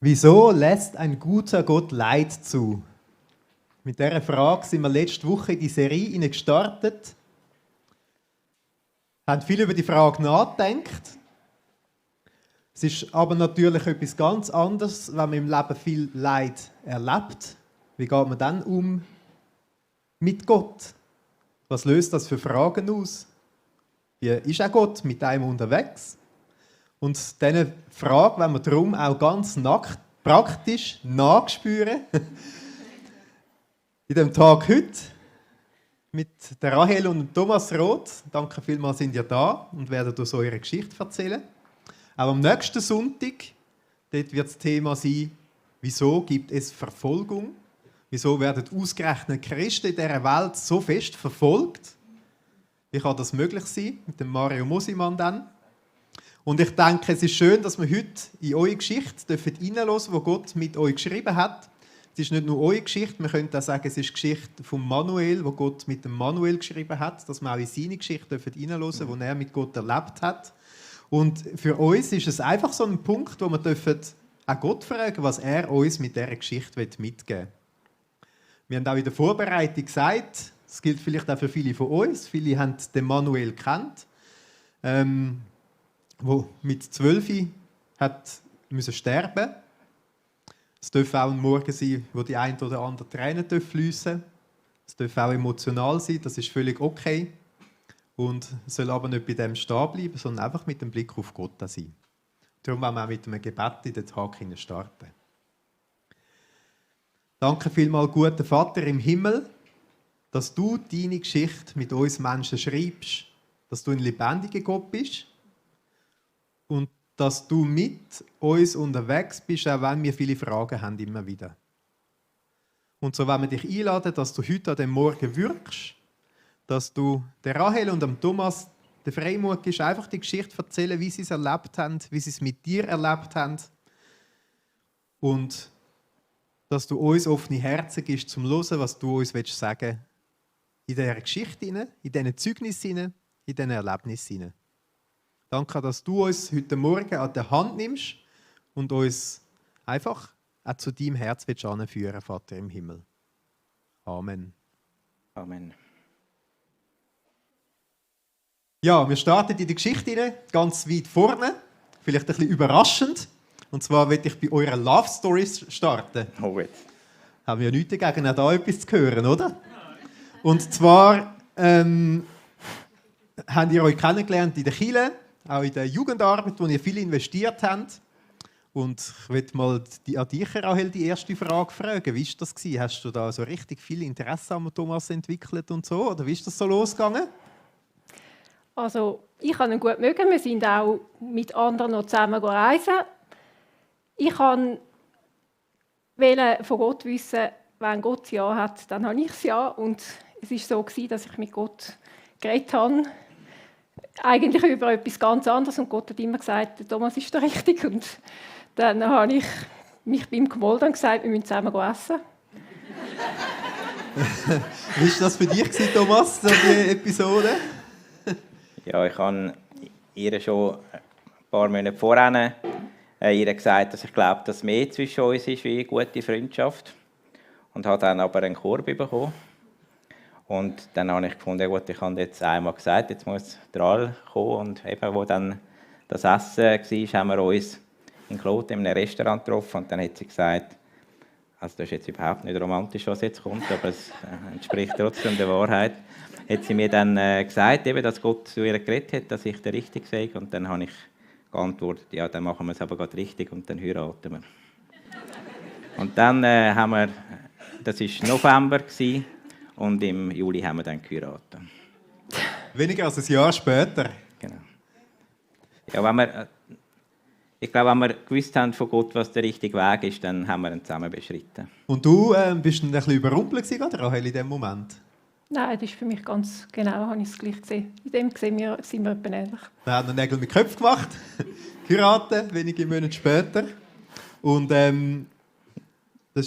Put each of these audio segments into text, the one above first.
Wieso lässt ein guter Gott Leid zu? Mit dieser Frage sind wir letzte Woche in die Serie gestartet. Wir haben viel über die Frage nachgedacht. Es ist aber natürlich etwas ganz anderes, wenn man im Leben viel Leid erlebt. Wie geht man dann um mit Gott? Was löst das für Fragen aus? Wie ist auch Gott mit einem unterwegs? Und diese Frage wollen wir darum auch ganz praktisch nachspüren. In dem Tag heute mit der Rahel und dem Thomas Roth. Danke vielmals, sind ihr da und werden uns eure Geschichte erzählen. Auch am nächsten Sonntag dort wird das Thema sein, wieso gibt es Verfolgung? Wieso werden ausgerechnet Christen in dieser Welt so fest verfolgt? Wie kann das möglich sein? Mit dem Mario Mosimann dann. Und ich denke, es ist schön, dass wir heute in eure Geschichte hineinhören dürfen, die Gott mit euch geschrieben hat. Es ist nicht nur eure Geschichte, man könnte auch sagen, es ist die Geschichte von Manuel, die Gott mit dem Manuel geschrieben hat, dass wir auch in seine Geschichte hineinhören dürfen, die er mit Gott erlebt hat. Und für uns ist es einfach so ein Punkt, wo wir auch Gott fragen, was er uns mit dieser Geschichte mitgeben will. Wir haben auch in der Vorbereitung gesagt, das gilt vielleicht auch für viele von uns, viele haben den Manuel gekannt, der mit 12 musste sterben. Es darf auch ein Morgen sein, wo die ein oder andere Tränen fließen. Es darf auch emotional sein, das ist völlig okay. Und soll aber nicht bei dem stehen bleiben, sondern einfach mit dem Blick auf Gott sein. Darum wollen wir auch mit einem Gebet in den Tag starten. Danke vielmals, guter Vater im Himmel, dass du deine Geschichte mit uns Menschen schreibst, dass du ein lebendiger Gott bist und dass du mit uns unterwegs bist, auch wenn wir viele Fragen haben, immer wieder. Und so wollen wir dich einladen, dass du heute an dem Morgen wirkst, dass du der Rahel und dem Thomas den Freimut gibst, einfach die Geschichte erzählen, wie sie es erlebt haben, wie sie es mit dir erlebt haben. Und dass du uns offene Herzen gibst, zum Hören, was du uns sagen willst, in dieser Geschichte, in diesen Zeugnissen, in diesen Erlebnissen. Danke, dass du uns heute Morgen an der Hand nimmst und uns einfach auch zu deinem Herz anführen, Vater im Himmel. Amen. Amen. Ja, wir starten in die Geschichte rein, ganz weit vorne, vielleicht ein bisschen überraschend. Und zwar möchte ich bei euren Love Stories starten. Oh, gut. Haben wir ja nichts dagegen, auch da etwas zu hören, oder? Und zwar habt ihr euch kennengelernt in der Kirche, auch in der Jugendarbeit, wo ihr viel investiert habt. Und ich möchte mal an dich, Rahel, die erste Frage fragen. Wie war das? Hast du da so richtig viel Interesse an Thomas entwickelt und so? Oder wie ist das so losgegangen? Also, ich kann ihn gut mögen. Wir sind auch mit anderen noch zusammen reisen. Ich wollte von Gott wissen, wenn Gott das Ja hat, dann habe ich das Ja. Und es war so, dass ich mit Gott geredet habe. Eigentlich über etwas ganz anderes. Und Gott hat immer gesagt, Thomas ist der Richtige. Und dann habe ich mich beim gemolden und gesagt, wir müssen zusammen essen. Wie war das für dich, Thomas, die Episode? Ja, ich habe ihr schon ein paar Monate vorher ihr gesagt, dass ich glaube, dass mehr zwischen uns ist wie eine gute Freundschaft. Und habe dann aber einen Korb bekommen. Und dann habe ich gefunden, gut, ich habe jetzt einmal gesagt, jetzt muss der Al kommen. Und eben, wo dann das Essen war, haben wir uns in Kloten in einem Restaurant getroffen. Und dann hat sie gesagt, also das ist jetzt überhaupt nicht romantisch, was jetzt kommt, aber es entspricht trotzdem der Wahrheit. Hat sie mir dann gesagt, eben, dass Gott zu ihr geredet hat, dass ich der Richtige sei. Und dann habe ich geantwortet, ja, dann machen wir es aber gerade richtig und dann heiraten wir. Und dann haben wir, das war November, und im Juli haben wir dann geheiratet. Weniger als ein Jahr später. Genau. Ja, ich glaube, wenn wir gewusst haben von Gott, was der richtige Weg ist, dann haben wir ihn zusammen beschritten. Und du bist ein bisschen überrumpelt, Rahel, in dem Moment? Nein, das ist für mich ganz genau, habe ich es gleich gesehen. In dem sind wir etwa ähnlich. Wir haben Nägel mit Köpfen gemacht, geheiratet, wenige Monate später. Und das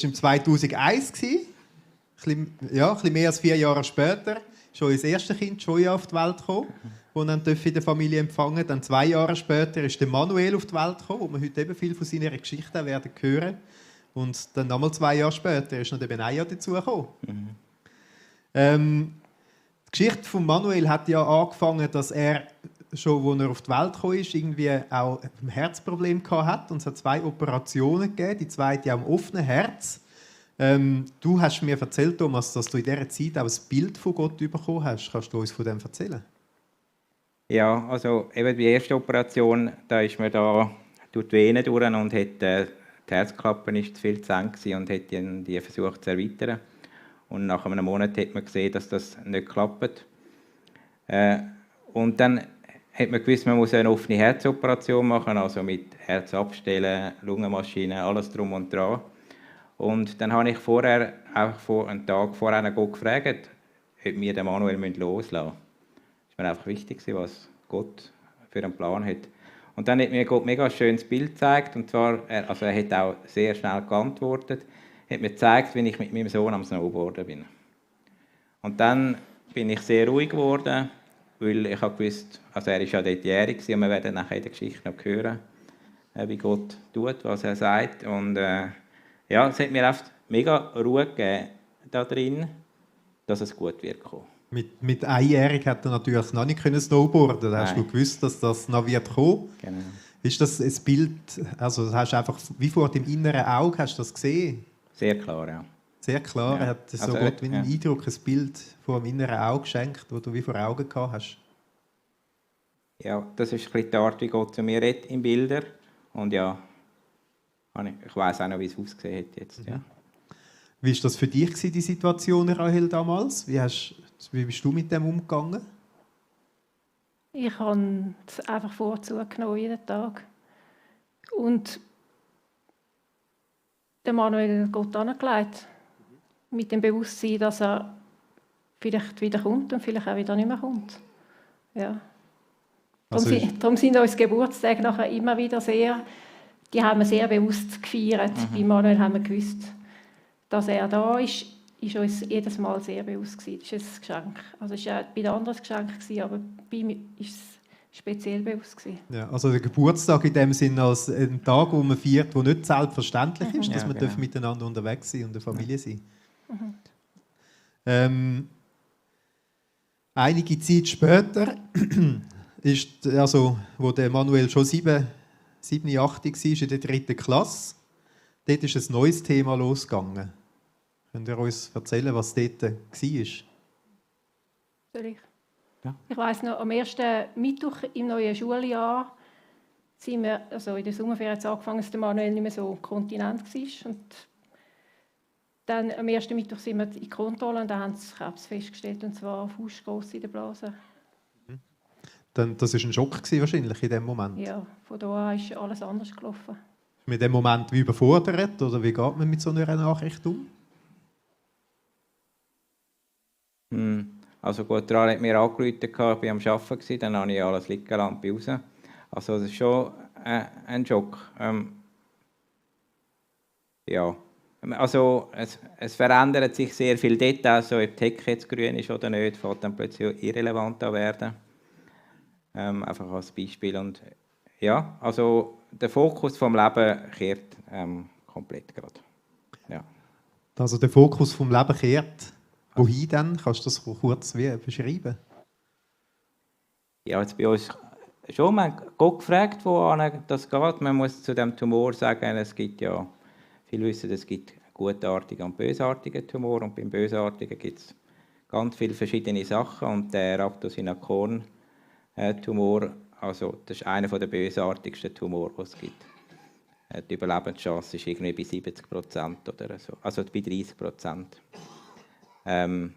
war im 2001, ein bisschen mehr als 4 Jahre später. schon das erste Kind, Joya, auf die Welt gekommen, das dann in der Familie empfangen durfte. Dann 2 Jahre später ist der Manuel auf die Welt gekommen, wo wir heute eben viel von seiner Geschichte werden hören. Und dann nochmal 2 Jahre später ist noch der Benaya dazugekommen. Die Geschichte von Manuel hat ja angefangen, dass er schon, als er auf die Welt gekommen ist, irgendwie auch ein Herzproblem hatte. Und es hat 2 Operationen gegeben, die zweite am offenen Herz. Du hast mir erzählt, Thomas, dass du in dieser Zeit auch ein Bild von Gott bekommen hast. Kannst du uns von dem erzählen? Ja, also eben die erste Operation, da ist mir da durch die Venen durch und die Herzklappe ist zu viel zu eng und hat die versucht zu erweitern. Und nach einem Monat hat man gesehen, dass das nicht klappt. Und dann hat man gewusst, man muss eine offene Herzoperation machen, also mit Herz abstellen, Lungenmaschine, alles drum und dran. Und dann habe ich einen Tag vorher Gott gefragt, ob wir den Manuel loslassen müssen. Es war mir einfach wichtig, was Gott für einen Plan hat. Und dann hat mir Gott ein mega schönes Bild gezeigt. Und zwar, er hat auch sehr schnell geantwortet. Er hat mir gezeigt, wie ich mit meinem Sohn am Snowboarden bin. Und dann bin ich sehr ruhig geworden, weil ich gewusst, also er war ja dort jährig und wir werden nachher in der Geschichte noch hören, wie Gott tut, was er sagt. Und ja, es hat mir oft mega Ruhe gegeben da drin, dass es gut wird kommen. Mit einjährig hat er natürlich noch nicht snowboarden. Da hast du gewusst, dass das noch wird kommen. Genau. Ist das ein Bild, also hast du einfach wie vor dem inneren Auge, hast du das gesehen? Sehr klar, ja. Sehr klar, er hat so Gott wie einen Eindruck, ein Bild vor dem inneren Auge geschenkt, das du wie vor Augen gehabt hast. Ja, das ist ein bisschen die Art, wie Gott zu mir redet in Bildern. Und ja, ich weiss auch noch, wie es ausgesehen hat jetzt. Ja. Wie war das für dich, die Situation, Rahel, damals? Wie bist du mit dem umgegangen? Ich habe es einfach vorzugenommen, jeden Tag. Und den Manuel Gott angelegt. Mit dem Bewusstsein, dass er vielleicht wieder kommt und vielleicht auch wieder nicht mehr kommt. Ja. Darum sind uns Geburtstage nachher immer wieder die haben wir sehr bewusst gefeiert. Bei Manuel haben wir gewusst, dass er da ist uns jedes Mal sehr bewusst gewesen. Das ist ein Geschenk. Also es war bei den anderen ein Geschenk, aber bei mir war es speziell bewusst gewesen. Ja, also der Geburtstag in dem Sinne als ein Tag, wo man feiert, der nicht selbstverständlich ist, dass man miteinander unterwegs sein und eine Familie sein. Einige Zeit später, wo der Manuel schon 7, 8 war, in der 3. Klasse, dort ist ein neues Thema losgegangen. Könnt ihr uns erzählen, was dort war? Soll ich? Ja. Ich weiss noch, am ersten Mittwoch im neuen Schuljahr sind wir, also in der Sommerferien hat es angefangen, dass der Manuel nicht mehr so kontinent war. Und dann am ersten Mittwoch sind wir in die Kontrolle und da haben sie Krebs festgestellt, und zwar fußgross in der Blase. Das war ein Schock wahrscheinlich in dem Moment. Ja, von da an ist alles anders gelaufen. Mit dem Moment wie überfordert oder wie geht man mit so einer Nachricht um? Also gut, Rahel hat mir angerufen, ich war am Arbeiten, dann habe ich alles liegen lassen bei raus. Also das ist schon ein Schock. Ja. Also es verändert sich sehr viel Details, so ob die Hecke jetzt grün ist oder nicht, fängt dann plötzlich irrelevant an werden. Einfach als Beispiel. Und ja, also der Fokus vom Leben kehrt komplett gerade. Ja. Also der Fokus vom Leben kehrt. Wohin denn? Kannst du das kurz beschreiben? Ja, jetzt bei uns schon. Man hat Gott gefragt, wohin das geht. Man muss zu dem Tumor sagen, es gibt ja, viele wissen, es gibt gutartige und bösartige Tumor. Und beim Bösartigen gibt es ganz viele verschiedene Sachen. Und der Rhabdomyosarkom-Tumor, also das ist einer der bösartigsten Tumore, die es gibt. Die Überlebenschance ist irgendwie bei 70% oder so, also bei 30%. Da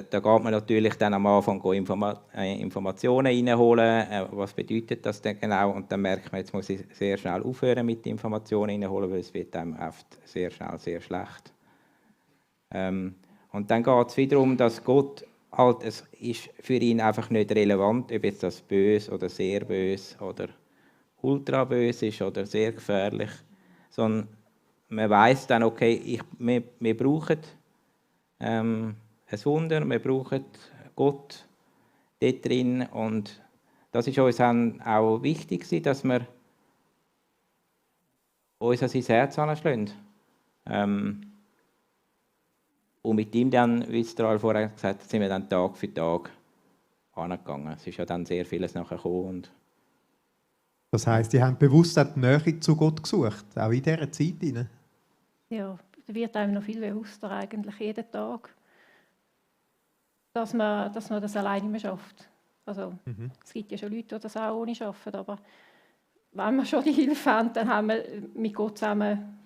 geht man natürlich dann am Anfang Informationen reinholen, was bedeutet das denn genau, und dann merkt man, jetzt muss ich sehr schnell aufhören mit Informationen reinholen, weil es wird einem oft sehr schnell sehr schlecht. Und dann geht es wiederum, dass Gott halt, es ist für ihn einfach nicht relevant, ob jetzt das böse oder sehr böse oder ultra böse ist oder sehr gefährlich, sondern man weiss dann, okay, wir brauchen ein Wunder, wir brauchen Gott dort drin. Und das ist uns dann auch wichtig gewesen, dass wir uns an sein Herz anschlagen. Und mit ihm dann, wie es der vorher gesagt hat, sind wir dann Tag für Tag angegangen. Es ist ja dann sehr vieles nachher gekommen. Und Das heisst, die haben bewusst auch die Nähe zu Gott gesucht, auch in dieser Zeit hinein. Ja, da wird einem noch viel bewusster eigentlich jeden Tag, dass man das alleine nicht mehr schafft. Also, es gibt ja schon Leute, die das auch ohne schaffen, aber wenn wir schon die Hilfe haben, dann haben wir mit Gott zusammen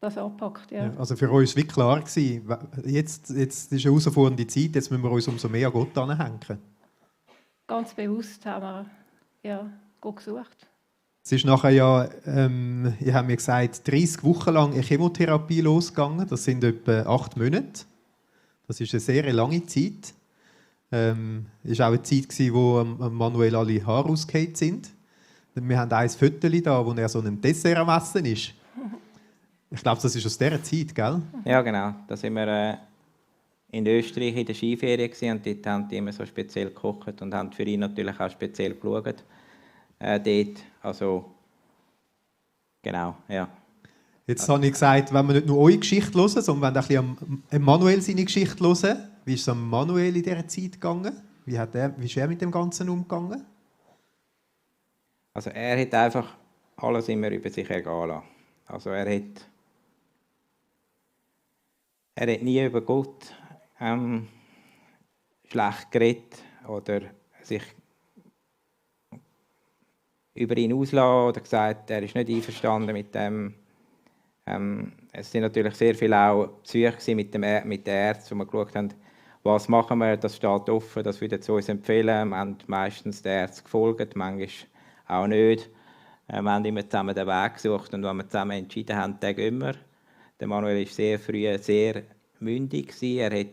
das angepackt. Ja. Ja, also für uns war wie klar gewesen, jetzt ist eine herausfordernde Zeit, jetzt müssen wir uns umso mehr an Gott anhängen. Ganz bewusst haben wir Gott gesucht. Es ist nachher ja, ich habe mir gesagt, 30 Wochen lang eine Chemotherapie losgegangen. Das sind etwa 8 Monate. Das ist eine sehr lange Zeit. Es war auch eine Zeit, wo Manuel alle Haare ausgefallen sind. Wir haben ein Foto da, wo er so einem Dessert am Essen ist. Ich glaube, das ist aus dieser Zeit, gell? ja, genau. Da sind wir in Österreich in der Skiferie gewesen, und dort haben die immer so speziell gekocht und haben für ihn natürlich auch speziell geschaut. Dort, also genau, ja. Jetzt habe ich gesagt, wenn wir nicht nur eure Geschichte hören, sondern wenn wir ein bisschen am Manuel seine Geschichte hören, wie ist es am Manuel in dieser Zeit gegangen? Wie ist er mit dem Ganzen umgegangen? Also er hat einfach alles immer über sich ergehen lassen. Also er hat nie über Gott schlecht geredet oder sich über ihn auslassen oder gesagt, er ist nicht einverstanden mit dem. Es sind natürlich sehr viele auch Besuche mit den Ärzten, wo wir geschaut haben, was machen wir, das steht offen, das würde zu uns empfehlen. Wir haben meistens den Ärzten gefolgt, manchmal auch nicht. Wir haben immer zusammen den Weg gesucht, und wenn wir zusammen entschieden haben, den gehen wir. Der Manuel war sehr früh sehr mündig. Er hatte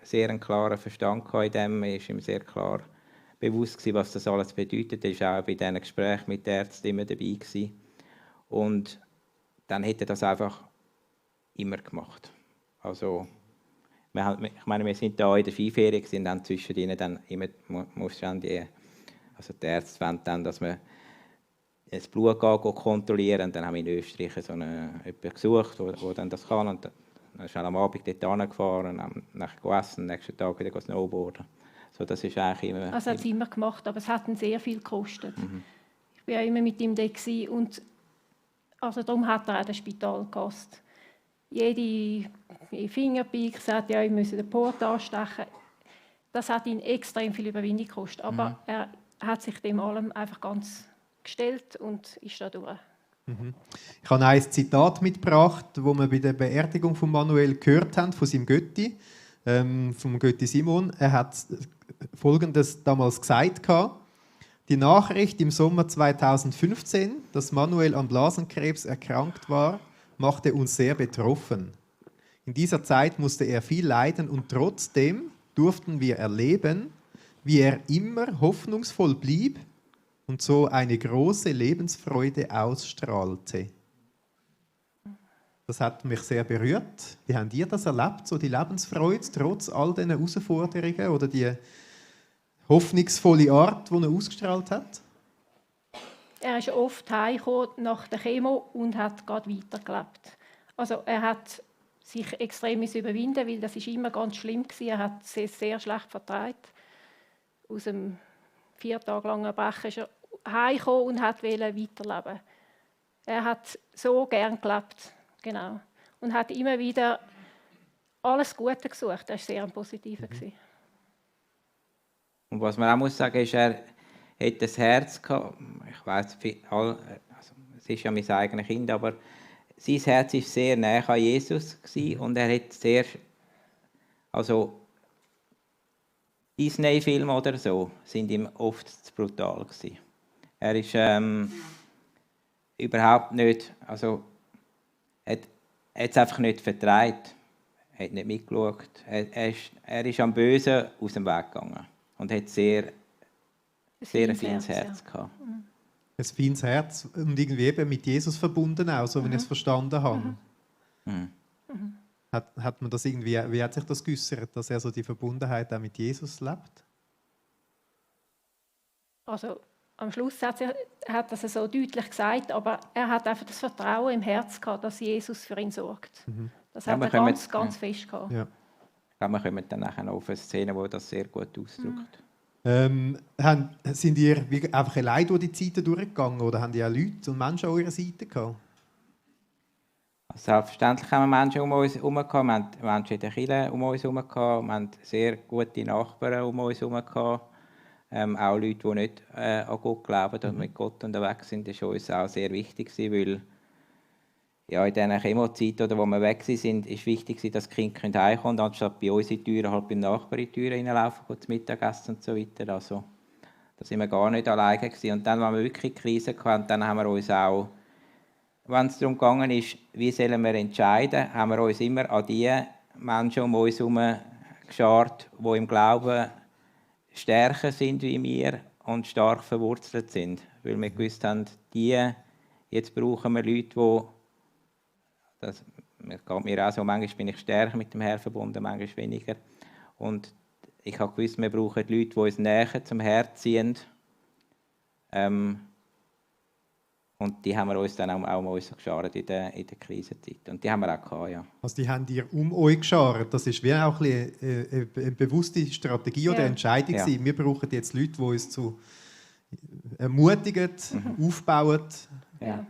sehr einen klaren Verstand in dem. Er war ihm sehr klar bewusst, was das alles bedeutet. Er war auch bei diesen Gesprächen mit den Ärzten immer dabei. Und dann hat er das einfach immer gemacht. Also, ich meine, wir sind da in der Skiferie und haben zwischen ihnen dann immer also die Ärzte wollen dann, dass wir das Blut kontrollieren. Und dann haben wir in Österreich jemanden gesucht, der dann das kann. Und dann ist er am Abend dort hingefahren, haben nachher gegessen, am nächsten Tag wieder snowboarden. So, das ist eigentlich immer... Also hat es immer gemacht, aber es hat ihn sehr viel gekostet. Ich war ja immer mit ihm da und also darum hat er auch das Spital gehasst. Jede Fingerpick sagt, ja, ich muss den Port anstechen. Das hat ihn extrem viel Überwindung gekostet. Aber er hat sich dem allem einfach ganz gestellt und ist da durch. Ich habe ein Zitat mitgebracht, das wir bei der Beerdigung von Manuel gehört haben, von seinem Götti, vom Götti Simon. Er hat Folgendes damals gesagt: Die Nachricht im Sommer 2015, dass Manuel an Blasenkrebs erkrankt war, machte uns sehr betroffen. In dieser Zeit musste er viel leiden und trotzdem durften wir erleben, wie er immer hoffnungsvoll blieb und so eine große Lebensfreude ausstrahlte. Das hat mich sehr berührt. Wie habt ihr das erlebt, so die Lebensfreude, trotz all diesen Herausforderungen oder die hoffnungsvolle Art, die er ausgestrahlt hat? Er ist oft heimgekommen nach der Chemo und hat gerade weitergelebt. Also er hat sich extrem überwinden, weil das ist immer ganz schlimm war. Er hat es sehr schlecht vertragen. Aus dem 4 Tage langen Erbrechen ist er heimgekommen und wollte weiterleben. Er hat so gern gelebt, genau. Und hat immer wieder alles Gute gesucht. Er war sehr ein Positiver. Und was man auch muss sagen, ist, er hat das Herz gehabt. Ich weiss, also, es ist ja mein eigenes Kind, aber sein Herz war sehr nah an Jesus und er hat sehr, also Disney-Filme oder so sind ihm oft zu brutal gewesen. Er ist überhaupt nicht, also hat es einfach nicht vertreibt, hat nicht mitgeschaut. Er ist am Bösen aus dem Weg gegangen und hat sehr ein feines Herz gehabt. Ein feines Herz und irgendwie eben mit Jesus verbunden auch, so wie ich es verstanden habe. Hat man das irgendwie, wie hat sich das geäussert, dass er so die Verbundenheit auch mit Jesus lebt? Also am Schluss hat er das so deutlich gesagt, aber er hat einfach das Vertrauen im Herz gehabt, dass Jesus für ihn sorgt. Das Ja, hat wir er kommen- ganz fest gehabt. Ja. Ich glaube, wir kommen dann nachher noch auf eine Szene, die das sehr gut ausdrückt. Sind ihr einfach allein durch die Zeiten durchgegangen oder haben ihr auch Leute und Menschen an eurer Seite gehabt? Also selbstverständlich haben wir Menschen um uns herum gehabt, wir haben Menschen in der Kirche um uns herum gehabt, wir haben sehr gute Nachbarn um uns herum gehabt. Auch Leute, die nicht an Gott glauben und mit Gott unterwegs sind, das war uns auch sehr wichtig, weil ja, in diesen Chemozeiten, oder wo wir weg waren, ist wichtig, dass die Kinder heimkommen können, anstatt bei uns in die Türen, halt beim Nachbarn in die Türen reinlaufen, zum Mittagessen und so weiter. Also, da waren wir gar nicht alleine gewesen. Und dann, wenn wir wirklich Krise hatten, dann haben wir uns auch, wenn es darum gegangen ist, wie sollen wir entscheiden, haben wir uns immer an die Menschen um uns herum geschart, die im Glauben stärker sind wie wir und stark verwurzelt sind. Weil wir gewusst haben, jetzt brauchen wir Leute, die das geht mir auch so, manchmal bin ich stärker mit dem Herrn verbunden, manchmal weniger. Und ich habe gewusst, wir brauchen Leute, die uns näher zum Herz ziehen. Und die haben wir uns dann auch mal geschart in der Krisenzeit. Und die haben wir auch gehabt, ja. Also die haben ihr um euch geschart. Das ist wie auch ein bisschen eine bewusste Strategie oder Entscheidung Ja. gewesen. Wir brauchen jetzt Leute, die uns zu ermutigen, aufbauen. Ja.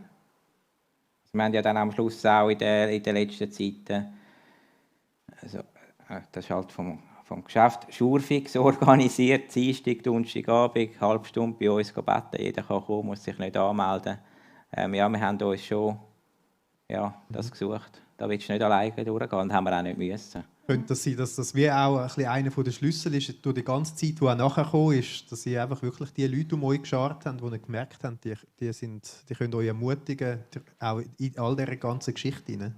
Wir haben ja dann am Schluss auch in den letzten Zeiten, also, das ist halt vom Geschäft Schurfix organisiert, Dienstag, Donnerstagabend, halbe Stunde bei uns beten. Jeder kann kommen, muss sich nicht anmelden. Ja, wir haben uns schon das gesucht. Da willst du nicht alleine durchgehen und haben wir auch nicht müssen. Könnte das sein, dass das wie auch ein bisschen einer der Schlüssel ist durch die ganze Zeit, die auch nachher gekommen ist, dass ihr einfach wirklich die Leute um euch geschart habt, die ihr gemerkt habt, die können euch ermutigen, auch in all dieser ganzen Geschichte hinein?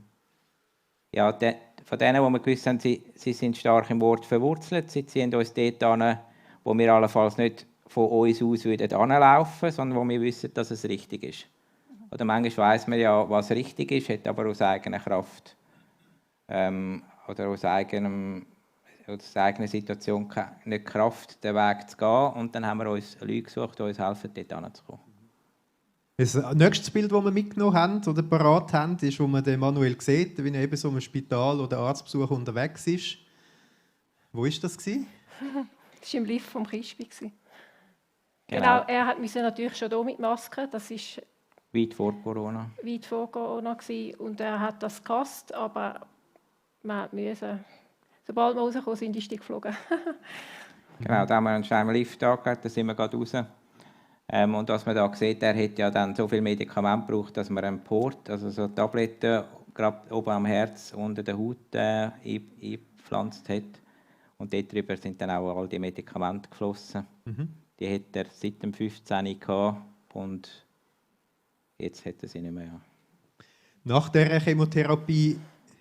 Ja, von denen, die wir gewusst haben, sie sind stark im Wort verwurzelt. Sie ziehen uns dort hin, wo wir allenfalls nicht von uns aus hinlaufen würden, sondern wo wir wissen, dass es richtig ist. Oder manchmal weiss man ja, was richtig ist, hat aber aus eigener Kraft oder aus eigener Situation nicht Kraft, den Weg zu gehen. Und dann haben wir uns Leute gesucht, die uns helfen, dort hinzukommen. Das nächste Bild, das wir mitgenommen haben oder parat haben, ist, wo man den Manuel sieht, wie er eben so im Spital oder Arztbesuch unterwegs ist. Wo war das? Das war im Lift vom Christbi. Genau. Er musste natürlich schon hier mit Maske. Das war weit vor Corona. Weit vor Corona gewesen. Und er hat das gehasst, aber man musste, sobald wir rausgekommen sind, ist die geflogen. Genau, da haben wir einen schönen Lift angehört, da sind wir gerade raus. Und was man da sieht, er hat ja dann so viel Medikamente gebraucht, dass man einen Port, also so Tabletten, gerade oben am Herz, unter der Haut eingepflanzt hat. Und dort drüber sind dann auch all die Medikamente geflossen. Die hat er seit dem 15. gehabt und jetzt hat er sie nicht mehr. Nach dieser Chemotherapie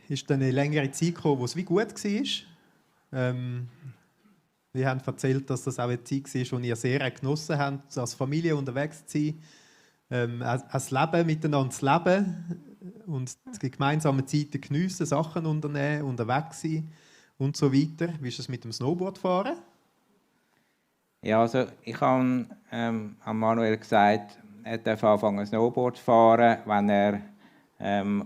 ist dann eine längere Zeit gekommen, wo es wie gut war. Wir haben erzählt, dass das auch eine Zeit war, die ihr sehr genossen habt, als Familie unterwegs zu sein, das Leben miteinander zu leben und die gemeinsamen Zeiten geniessen, Sachen unternehmen, unterwegs sein und so weiter. Wie ist es mit dem Snowboardfahren? Ja, also ich habe Manuel gesagt, er darf anfangen Snowboard zu fahren, wenn er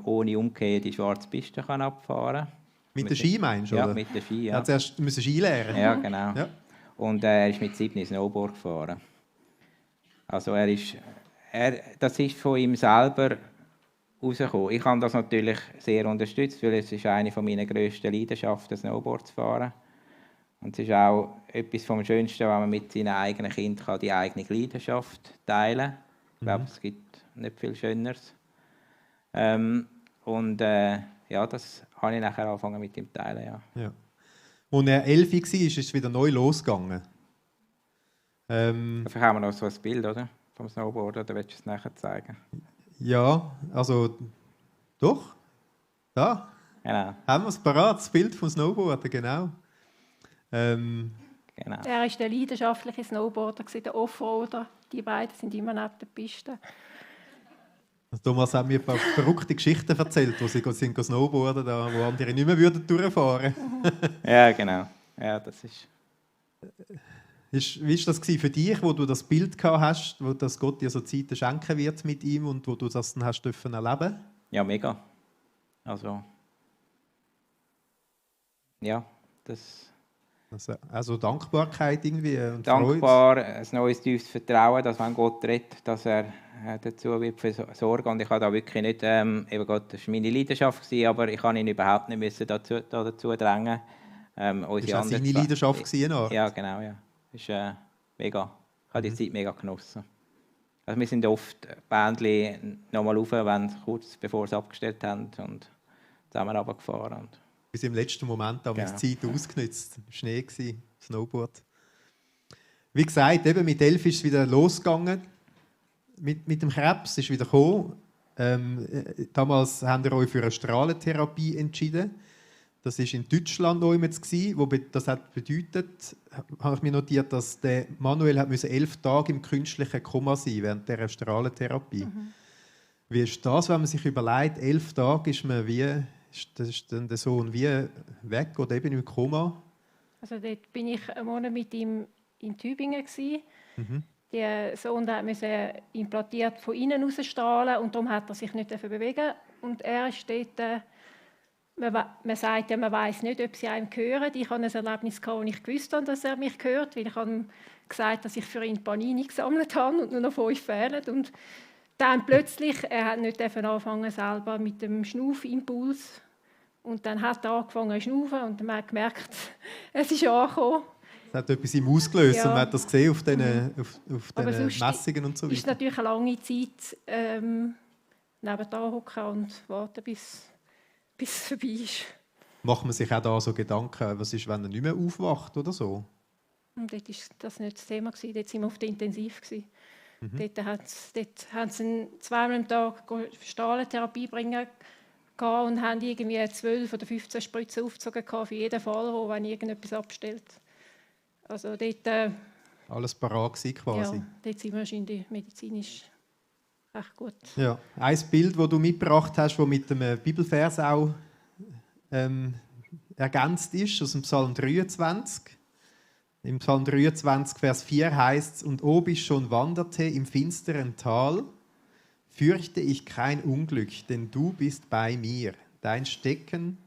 ohne Umkehr die schwarze Piste kann abfahren kann. Mit den Ski meinst du? Ja, oder? mit den Ski, ja. Er hat zuerst Ski lernen. Ja, genau. Ja. Und er ist mit 7 Snowboard gefahren. Also das ist von ihm selber rausgekommen. Ich habe das natürlich sehr unterstützt, weil es ist eine meiner grössten Leidenschaften, Snowboard zu fahren. Und es ist auch etwas vom Schönsten, wenn man mit seinen eigenen Kindern die eigene Leidenschaft teilen kann. Ich glaube, es gibt nicht viel Schöneres. Das habe ich nachher angefangen mit ihm teilen. Ja. Ja. Als er 11 war, ist es wieder neu losgegangen. Dafür haben wir noch so ein Bild, oder? Vom Snowboard, oder willst du es nachher zeigen? Ja, also doch. Da Genau. haben wir es parat, das Bild vom Snowboarden, genau. Genau. Er war der leidenschaftliche Snowboarder, der Offroader. Die beiden sind immer neben der Piste. Thomas hat mir ein paar verrückte Geschichten erzählt, wo sie sind snowboarden, da, wo andere nicht mehr durchfahren würden. Ja, genau. Ja, das ist... Wie war das für dich, wo du das Bild gehabt hast, wo das Gott dir so Zeit schenken wird mit ihm und wo du das dann hast dürfen erleben? Ja, mega. Ja, das... Also Dankbarkeit irgendwie und dankbar, ein neues tiefes Vertrauen, dass wenn Gott redet, dass er dazu wird versorgen. Und ich habe da wirklich nicht, eben Gott, das war meine Leidenschaft, aber ich habe ihn überhaupt nicht dazu drängen. Das war seine Leidenschaft gewesen, ja, genau, ja. Das ist mega. Ich habe die Zeit mega genossen. Also wir sind oft Bändchen nochmal rauf, kurz bevor sie abgestellt haben und zusammen runtergefahren. Bis im letzten Moment haben wir die Zeit ausgenutzt. Schnee war, Snowboard. Wie gesagt, eben mit 11 ist es wieder losgegangen. Mit dem Krebs ist wieder gekommen. Damals haben wir euch für eine Strahlentherapie entschieden. Das war in Deutschland das hat bedeutet, habe ich mir notiert, dass der Manuel 11 Tage im künstlichen Koma sein während dieser Strahlentherapie. Wie ist das, wenn man sich überlegt, 11 Tage ist man ist dann der Sohn wie weg oder eben im Koma? Also dort bin ich einen Monat mit ihm in Tübingen gewesen. Der Sohn musste implantiert von innen rausstrahlen und darum hat er sich nicht bewegen. Und er ist dort, man sagt ja, man weiß nicht, ob sie einem hören. Ich hatte ein Erlebnis, wo ich gewusst habe, dass er mich hört, weil ich habe ihm gesagt, dass ich für ihn Panini gesammelt habe und nur noch 5 fehlen. Und dann plötzlich, er hat nicht anfangen selber mit dem Schnaufimpuls. Und dann hat er angefangen zu schnaufen und dann hat man gemerkt, es ist angekommen. Es hat etwas im ausgelöst und man hat das gesehen auf diesen Messungen und so weiter. Es ist natürlich eine lange Zeit nebenan hocken und warten, bis es vorbei ist. Macht man sich auch da so Gedanken, was ist, wenn er nicht mehr aufwacht oder so? Und dort war das nicht das Thema. Dort waren wir auf der Intensiv. Dort haben sie zweimal am Tag Strahlentherapie bringen und haben irgendwie 12 oder 15 Spritzen aufgezogen für jeden Fall, wenn irgendetwas abstellt. Also dort... alles parat quasi. Ja, dort sind wir wahrscheinlich medizinisch recht gut. Ja, ein Bild, das du mitgebracht hast, das mit dem Bibelvers auch ergänzt ist, aus dem Psalm 23. Im Psalm 23, Vers 4 heißt es: Und ob ich schon wanderte im finsteren Tal, fürchte ich kein Unglück, denn du bist bei mir. Dein Stecken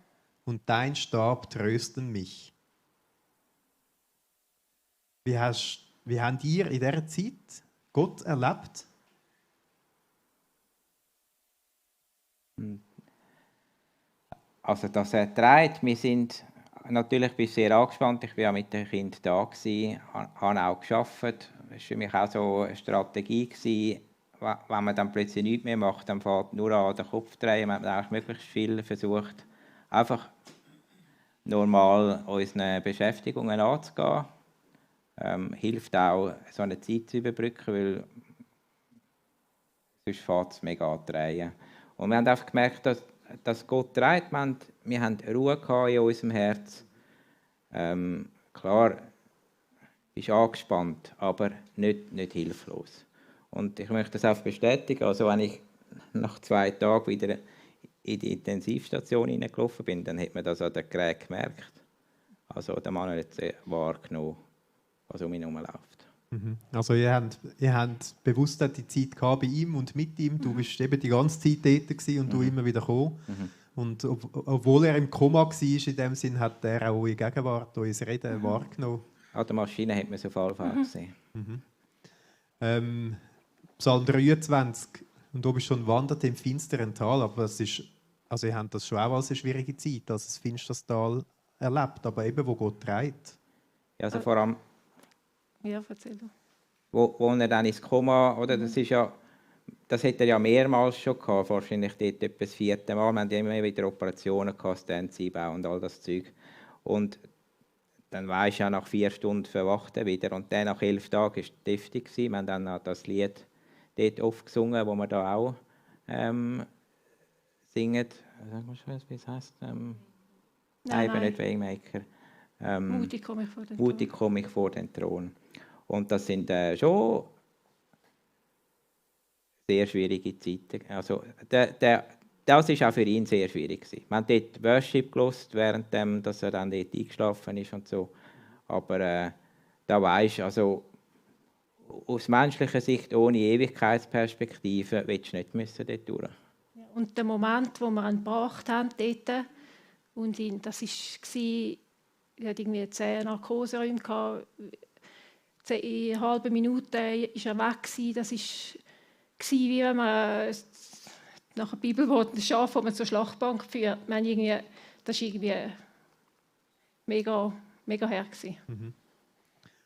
und dein Stab trösten mich. Wie habt ihr in dieser Zeit Gott erlebt? Also, dass er trägt, wir sind natürlich sehr angespannt. Ich war ja mit dem Kind da, habe auch gearbeitet. Das war für mich auch so eine Strategie. Wenn man dann plötzlich nichts mehr macht, dann fällt nur an den Kopf drehen. Man hat eigentlich möglichst viel versucht, einfach normal unseren Beschäftigungen anzugehen. Hilft auch, so eine Zeit zu überbrücken, weil sonst fällt es mega an drehen. Und wir haben einfach gemerkt, dass Gott trägt. Wir haben Ruhe in unserem Herz. Klar, du bist angespannt, aber nicht hilflos. Und ich möchte das auch bestätigen. Also wenn ich nach 2 Tagen wieder in die Intensivstation hineingelaufen bin, dann hat man das an den Geräten gemerkt. Also der Mann hat wahrgenommen, was um ihn herumläuft. Also ihr habt bewusst die Zeit gehabt bei ihm und mit ihm. Du bist eben die ganze Zeit dort und du immer wieder gekommen. Und obwohl er im Koma war, in dem Sinn, hat er auch eure Gegenwart, euer Reden wahrgenommen. An der Maschine hat man so auf jeden Fall gesehen. Psalm 23. Und du bist schon wandert im finsteren Tal. Aber also ihr habt das schon auch als eine schwierige Zeit, als das finsteres Tal erlebt, aber eben wo Gott trägt. Ja, also vor allem, ja, erzähl du. Wo er dann ins Koma, oder, das hat er ja mehrmals schon gehabt, wahrscheinlich dort etwa das 4. Mal. Wir haben ja immer wieder Operationen gehabt, Stand-Einbau und all das Zeug. Und dann weisst du ja, nach 4 Stunden verwacht er wieder. Und dann nach 11 Tagen war es deftig. Wir haben dann das Lied dort oft gesungen, das wir da auch singen. Sag mal schon, wie es heisst? Nein, nicht Waymaker. Mutig komme ich vor den Thron. Mutig komme ich vor den Thron. Und das sind schon sehr schwierige Zeiten. Also, das war auch für ihn sehr schwierig gewesen. Wir haben dort Worship gehört, während dass er dann dort eingeschlafen ist und so. Aber da weisst du, also aus menschlicher Sicht ohne Ewigkeitsperspektive willst du nicht müssen dort durch. Ja, und der Moment, wo wir ihn gebracht haben dort, und das war, er hatte irgendwie 10 Narkoseräume, in einer halben Minute war er weg gewesen. Das war, wie wenn man nach der Bibelwort ein Schaf, das man zur Schlachtbank führt. Das war irgendwie mega, mega her gewesen.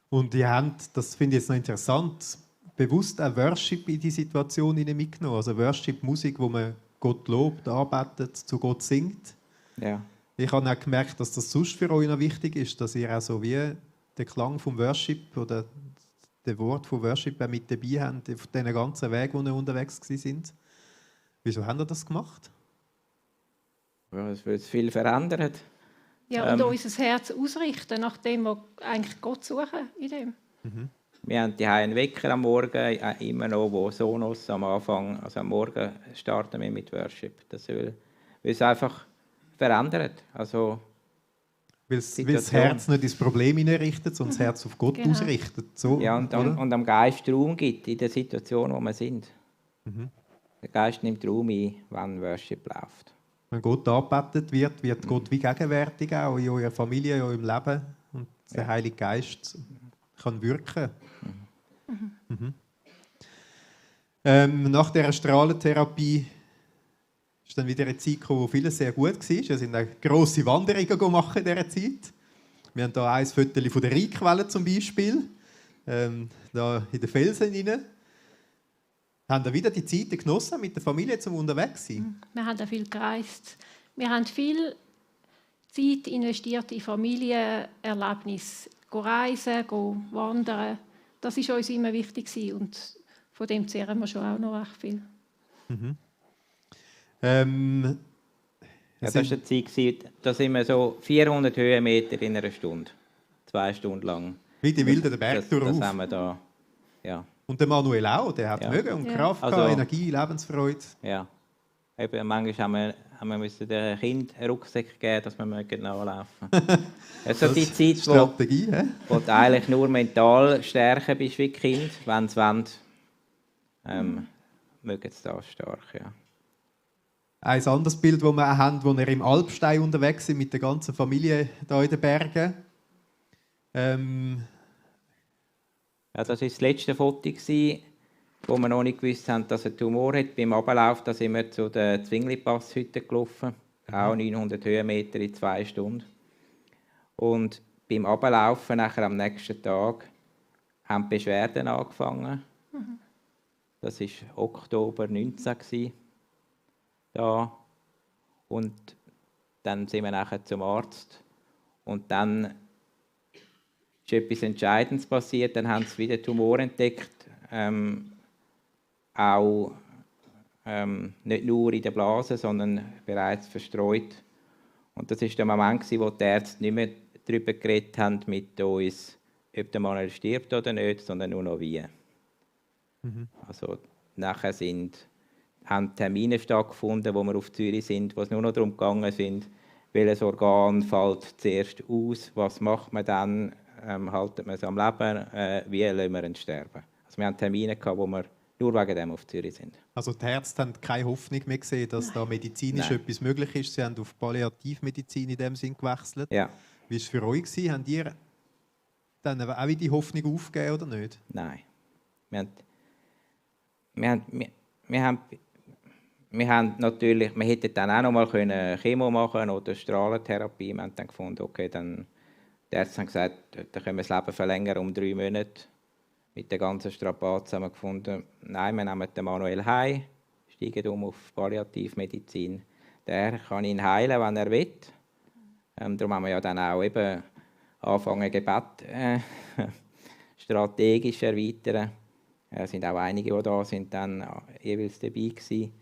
Und ihr habt, das finde ich jetzt noch interessant, bewusst auch Worship in die Situation mitgenommen. Also Worship-Musik, wo man Gott lobt, arbeitet, zu Gott singt. Ja. Ich habe auch gemerkt, dass das sonst für euch noch wichtig ist, dass ihr auch so wie den Klang vom Worship oder das Wort von Worship auch mit dabei habt, auf diesen ganzen Weg, wo ihr unterwegs sind. Wieso habt ihr das gemacht? Ja, es wird viel verändert. Ja, und unser Herz ausrichten, nachdem wir eigentlich Gott suchen in dem. Wir haben die einen Wecker am Morgen, immer noch, wo Sonos am Anfang, also am Morgen starten wir mit Worship. Das will es einfach verändert. Also, weil das Herz nicht ins Problem hineinrichtet, sondern das Herz auf Gott ausrichtet. So, ja, und am Geist Raum gibt in der Situation, wo wir sind. Der Geist nimmt Raum ein, wenn Worship läuft. Wenn Gott angebetet wird Gott wie gegenwärtig auch in eurer Familie, in eurem Leben. Und der Heilige Geist kann wirken. Nach dieser Strahlentherapie ist dann wieder eine Zeit gekommen, wo vieles sehr gut war. Wir sind auch grosse Wanderungen machen in dieser Zeit. Wir haben hier ein Foto von der Rheinquelle zum Beispiel, da in den Felsen hinein. Haben wir wieder die Zeit genossen mit der Familie zum unterwegs sein? Wir haben auch viel gereist. Wir haben viel Zeit investiert in Familienerlebnisse. Reisen, wandern. Das war uns immer wichtig und von dem zehren wir schon auch noch recht viel. Ja, das war eine Zeit, da sind wir so 400 Höhenmeter in einer Stunde. 2 Stunden lang. Wie die Wilden den Berg das auf. haben wir da, ja. Und der Manuel auch, der hat mögen und Kraft, also, Energie, Lebensfreude. Ja. Eben, manchmal haben wir den Kind einen Rucksack geben, dass wir nachlaufen können. Also die Zeit, Strategie, wo du eigentlich nur mental stärker bist wie Kind, wenn sie wollen, mögen sie das stark, ja. Ein anderes Bild, das wir auch haben, wo wir im Alpstein unterwegs sind mit der ganzen Familie hier in den Bergen. Ja, das war das letzte Foto, wo wir noch nicht gewusst haben, dass er einen Tumor hat. Beim Ablauf da sind wir zu der Zwingli-Passhütte gelaufen. Auch 900 Höhenmeter in 2 Stunden. Und beim Ablaufen nachher am nächsten Tag haben die Beschwerden angefangen. Das war Oktober 19. Da. Und dann sind wir nachher zum Arzt. Und dann ist etwas Entscheidendes passiert. Dann haben sie wieder Tumor entdeckt. Auch nicht nur in der Blase, sondern bereits verstreut. Und das war der Moment, wo die Ärzte nicht mehr darüber geredet haben mit uns, ob der Manuel stirbt oder nicht, sondern nur noch wie. Also nachher haben Termine stattgefunden, wo wir auf Zürich sind, wo es nur noch darum gegangen sind, welches Organ fällt zuerst aus, was macht man dann, halten wir es am Leben, wie lassen wir ihn sterben. Also wir hatten Termine, wo wir nur wegen dem auf Zürich sind. Also die Ärzte haben keine Hoffnung mehr gesehen, dass da medizinisch etwas möglich ist. Sie haben auf Palliativmedizin in dem Sinn gewechselt. Ja. Wie war es für euch? Habt ihr dann auch wieder die Hoffnung aufgegeben oder nicht? Nein. Wir haben natürlich, wir hätten dann auch noch mal Chemo machen oder Strahlentherapie. Wir haben dann gefunden, okay, dann die Ärzte haben gesagt, dann können wir das Leben verlängern um 3 Monate. Mit der ganzen Strapazen haben wir gefunden, nein, wir nehmen den Manuel heim, steigen auf Palliativmedizin. Der kann ihn heilen, wenn er will. Darum haben wir ja dann auch eben angefangen, Gebet strategisch erweitern. Es sind auch einige, die da sind, dann jeweils dabei gewesen.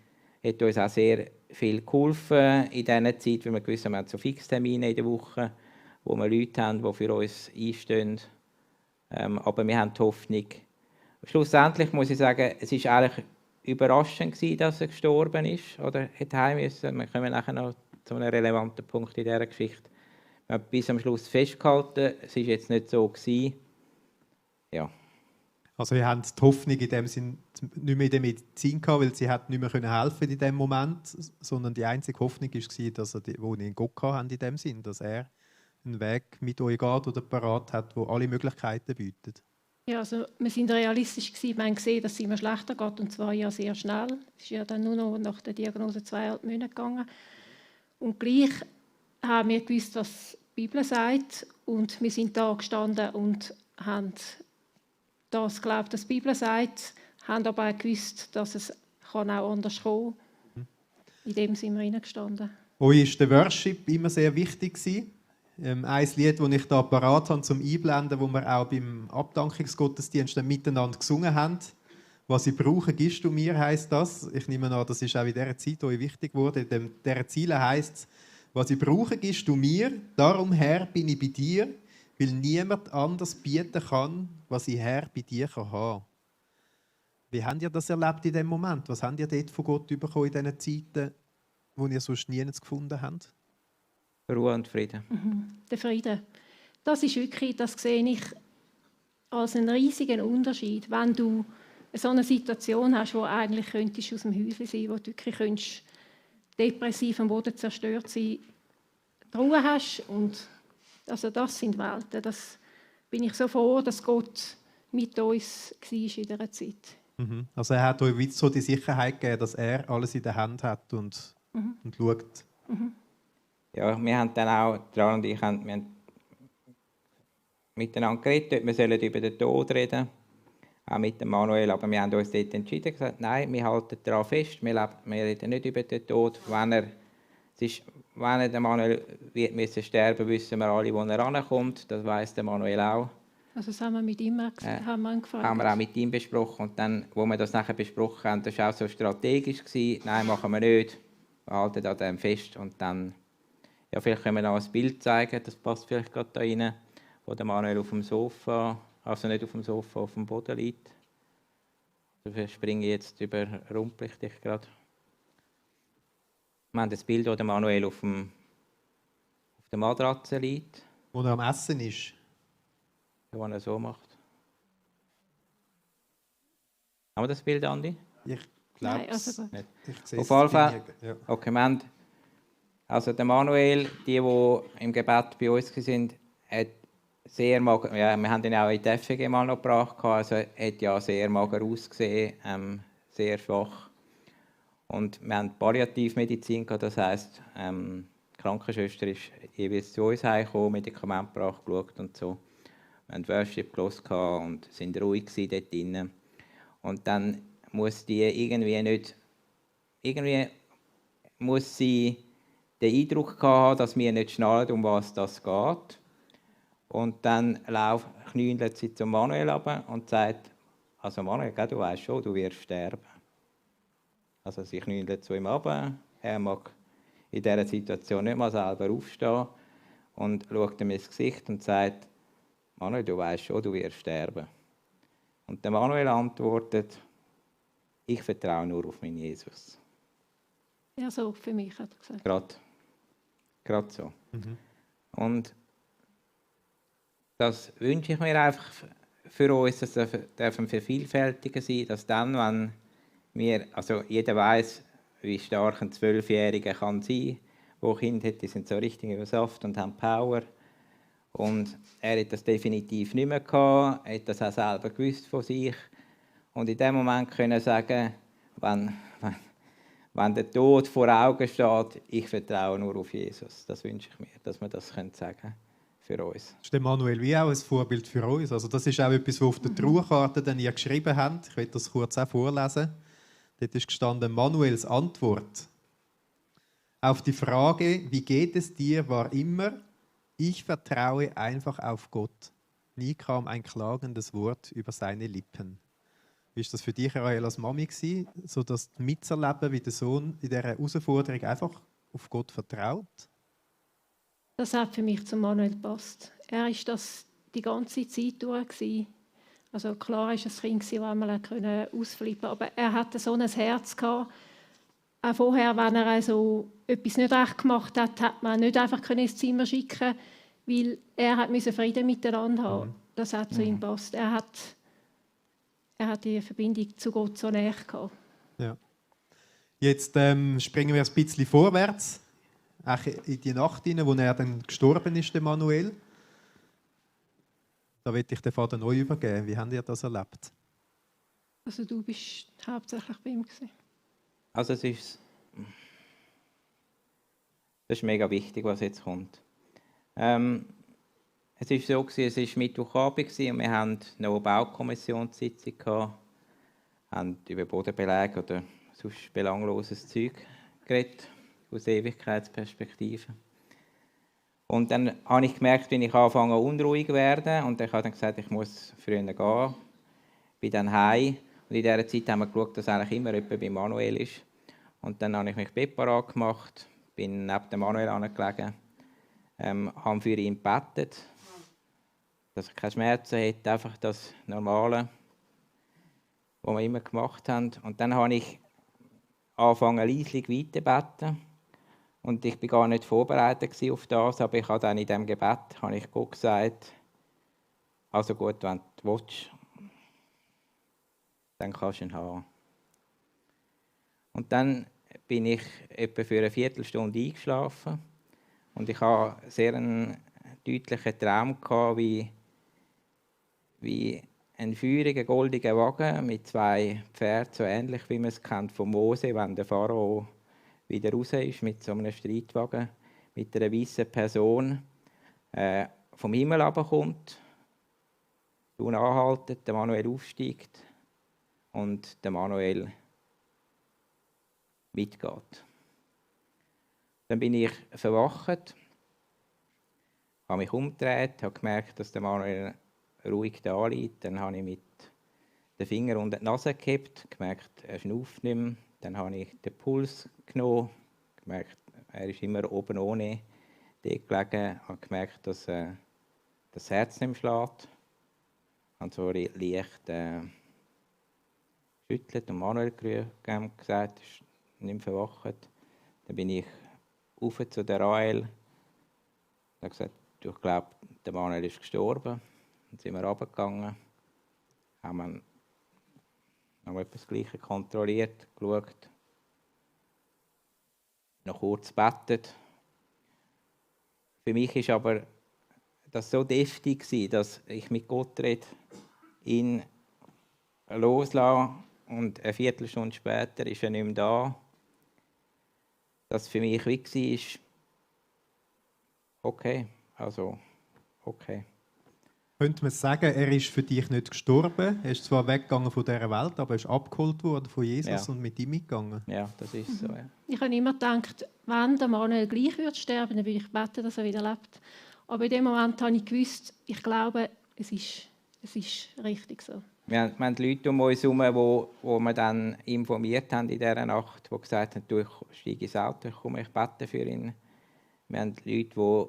Hat uns auch sehr viel geholfen in dieser Zeit, weil wir gewusst haben, wir haben so Fixtermine in der Woche, wo wir Leute haben, die für uns einstehen. Aber wir haben die Hoffnung. Schlussendlich muss ich sagen, es ist eigentlich überraschend gewesen, dass er gestorben ist oder hätte heim müssen. Wir kommen nachher noch zu einem relevanten Punkt in dieser Geschichte. Wir haben bis am Schluss festgehalten, es war jetzt nicht so gewesen. Ja. Also ihr habt die Hoffnung in dem Sinn nicht mehr in der Medizin gehabt, weil sie hat nicht mehr helfen in dem Moment, sondern die einzige Hoffnung war, dass wo ihr in Gott habt, in dem Sinn, dass er einen Weg mit euch geht oder parat hat, wo alle Möglichkeiten bietet. Ja, also wir sind realistisch gewesen. Wir haben gesehen, dass es immer schlechter geht, und zwar ja sehr schnell. Es ist ja dann nur noch nach der Diagnose 2,5 Monate gegangen. Und gleich haben wir gewusst, was die Bibel sagt, und wir sind da gestanden und haben das geglaubt, was die Bibel sagt, haben aber auch gewusst, dass es auch anders kommen kann. In dem sind wir reingestanden. Euch ist der Worship immer sehr wichtig gewesen. Ein Lied, das ich da parat habe zum Einblenden, wo wir auch beim Abdankungsgottesdienst miteinander gesungen haben. «Was ich brauche, gibst du mir», heisst das. Ich nehme an, das ist auch in dieser Zeit euch wichtig geworden. In dieser Ziele heisst es: «Was ich brauche, gibst du mir, darum, Herr, bin ich bei dir, weil niemand anders bieten kann, was ich, Herr, bei dir kann haben.» Wie habt ihr das erlebt in diesem Moment? Was habt ihr dort von Gott bekommen in diesen Zeiten, wo ihr sonst nirgends gefunden habt? Ruhe und Frieden. Der Frieden. Das ist wirklich, das sehe ich als einen riesigen Unterschied, wenn du so eine Situation hast, wo eigentlich könntest aus dem Häuschen sein, wo du wirklich könntest depressiv am Boden zerstört sein, die Ruhe hast. Und also das sind Welten. Das bin ich so froh, dass Gott mit uns war in dieser Zeit. Also er hat euch so die Sicherheit gegeben, dass er alles in der Hand hat und schaut. Ja, wir haben dann auch, Trana und ich, wir haben miteinander geredet, wir sollen über den Tod reden, auch mit dem Manuel, aber wir haben uns dort entschieden, gesagt, nein, wir halten daran fest, wir reden nicht über den Tod. Wenn er der Manuel wird müssen sterben, wissen wir alle, wo er rankommt, das weiss der Manuel auch. Also das haben wir mit ihm haben wir auch mit ihm besprochen, und dann, wo wir das nachher besprochen haben, das war auch so strategisch gewesen. Nein, machen wir nicht, wir halten an dem fest. Und dann, ja, vielleicht können wir noch ein Bild zeigen, das passt vielleicht gerade da rein, wo der Manuel auf dem Sofa, also nicht auf dem Sofa, auf dem Boden liegt. Dafür springe ich jetzt überrumpel ich dich gerade. Wir haben das Bild, wo der Manuel auf der Matratze liegt. Wo er am Essen ist. Wo er so macht. Haben wir das Bild, Andi? Ich glaube es also nicht. Ich sehe auf jeden Fall. Ja. Okay, wir haben, also der Manuel, die im Gebet bei uns waren, hat sehr mager, ja, wir haben ihn auch in die FG mal noch gebracht, also hat ja sehr mager ausgesehen, sehr schwach. Und wir haben Palliativmedizin gehabt, das heisst, die Krankenschwester ist jeweils zu uns heimgekommen, Medikamente gebracht, geschaut und so. Wir haben Worship gehört und sind ruhig dort drinnen. Und dann muss muss sie den Eindruck haben, dass wir nicht schnallen, um was das geht. Und dann knündelt sie zum Manuel runter und sagt, also Manuel, du weißt schon, du wirst sterben. Also sie knündelt zu ihm runter, er mag in dieser Situation nicht mal selber aufstehen und schaut ihm ins Gesicht und sagt, Manuel, du weißt schon, du wirst sterben. Und der Manuel antwortet, ich vertraue nur auf meinen Jesus. Ja, so für mich, hat er gesagt. Gerade so. Und das wünsche ich mir einfach für uns, dass wir vervielfältigen sein, dass dann, wenn wir, also jeder weiß, wie stark ein 12-Jähriger kann sein, wo Kinder hat, die sind so richtig übersaft und haben Power. Und er hat das definitiv nicht mehr gehabt, er hat das auch selber gewusst von sich. Und in dem Moment können sagen, wenn der Tod vor Augen steht, ich vertraue nur auf Jesus. Das wünsche ich mir, dass wir das sagen können für uns. Das ist der Manuel wie auch ein Vorbild für uns. Also das ist auch etwas, was auf der Trauerkarte dann ihr geschrieben habt. Ich werde das kurz auch vorlesen. Dort ist gestanden, Manuels Antwort auf die Frage, wie geht es dir, war immer, ich vertraue einfach auf Gott. Nie kam ein klagendes Wort über seine Lippen. Wie war das für dich, Rahel, als Mami, so das mitzuerleben, wie der Sohn in dieser Herausforderung einfach auf Gott vertraut? Das hat für mich zum Manuel gepasst. Er war das die ganze Zeit durch. Also klar war es ein Kind, das einmal ausflippen konnte, aber er hatte so ein Herz gehabt. Auch vorher, wenn er also etwas nicht recht gemacht hat, hat man nicht einfach ins Zimmer schicken, weil er musste Frieden miteinander haben. Das hat zu ihm gepasst. Er hat die Verbindung zu Gott so näher gehabt. Ja. Jetzt springen wir ein bisschen vorwärts, auch in die Nacht hinein, wo er dann gestorben ist, der Manuel. Da will ich den Vater neu übergeben. Wie habt ihr das erlebt? Also du bist hauptsächlich bei ihm gewesen. Also das ist mega wichtig, was jetzt kommt. Es war so, es war Mittwochabend und wir hatten noch eine Baukommissionssitzung gehabt, haben über Bodenbeläge oder sonst belangloses Zeug geredet, aus Ewigkeitsperspektive. Und dann habe ich gemerkt, wie ich anfange unruhig zu werden und ich habe dann gesagt, ich muss früher gehen. Bin dann heim und in dieser Zeit haben wir geschaut, dass eigentlich immer jemand bei Manuel ist. Und dann habe ich mich bettparat gemacht, bin neben dem Manuel angelegen, habe für ihn gebetet, dass er keine Schmerzen hat, einfach das Normale, was wir immer gemacht haben. Und dann habe ich angefangen, leislich weiterzubeten. Und ich war gar nicht vorbereitet auf das, aber ich habe dann in diesem Gebet habe ich Gott gesagt, also gut, wenn du willst, dann kannst du ihn haben. Und dann bin ich etwa für eine Viertelstunde eingeschlafen und ich hatte sehr einen deutlichen Traum gehabt, wie ein feuriger, goldiger Wagen mit 2 Pferden, so ähnlich wie man es kennt von Mose, wenn der Pharao wieder raus ist mit so einem Streitwagen, mit einer weißen Person vom Himmel runterkommt, anhaltet, der Manuel aufsteigt und der Manuel mitgeht. Dann bin ich verwacht, habe mich umgedreht, habe gemerkt, dass der Manuel ruhig da liegt. Dann habe ich mit den Fingern unter die Nase gehabt, gemerkt, er schnauft nicht mehr. Dann habe ich den Puls genommen, gemerkt, er ist immer oben ohne dort gelegen. Ich habe gemerkt, dass das Herz nicht mehr schlägt. Ich habe so leicht geschüttelt und Manuel gesagt, er ist nicht mehr verwacht. Dann bin ich rauf zu der Rahel und habe gesagt, ich glaube, der Manuel ist gestorben. Dann sind wir runtergegangen, haben noch etwas Gleiches kontrolliert, geschaut, noch kurz gebetet. Für mich war aber das so deftig, dass ich mit Gott rede, ihn loslasse und eine Viertelstunde später ist er nicht mehr da. Das für mich wie war, okay, also okay. Könnte man sagen, er ist für dich nicht gestorben? Er ist zwar weggegangen von dieser Welt, aber er ist abgeholt worden von Jesus und mit ihm mitgegangen. Ja, das ist so. Ja. Ich habe immer gedacht, wenn der Manuel gleich würde sterben, dann würde ich beten, dass er wieder lebt. Aber in dem Moment habe ich gewusst, ich glaube, es ist richtig so. Wir haben Leute um uns herum, die wir dann informiert haben in dieser Nacht, die gesagt haben, du, ich steige ins Auto, ich bete für ihn. Wir haben Leute,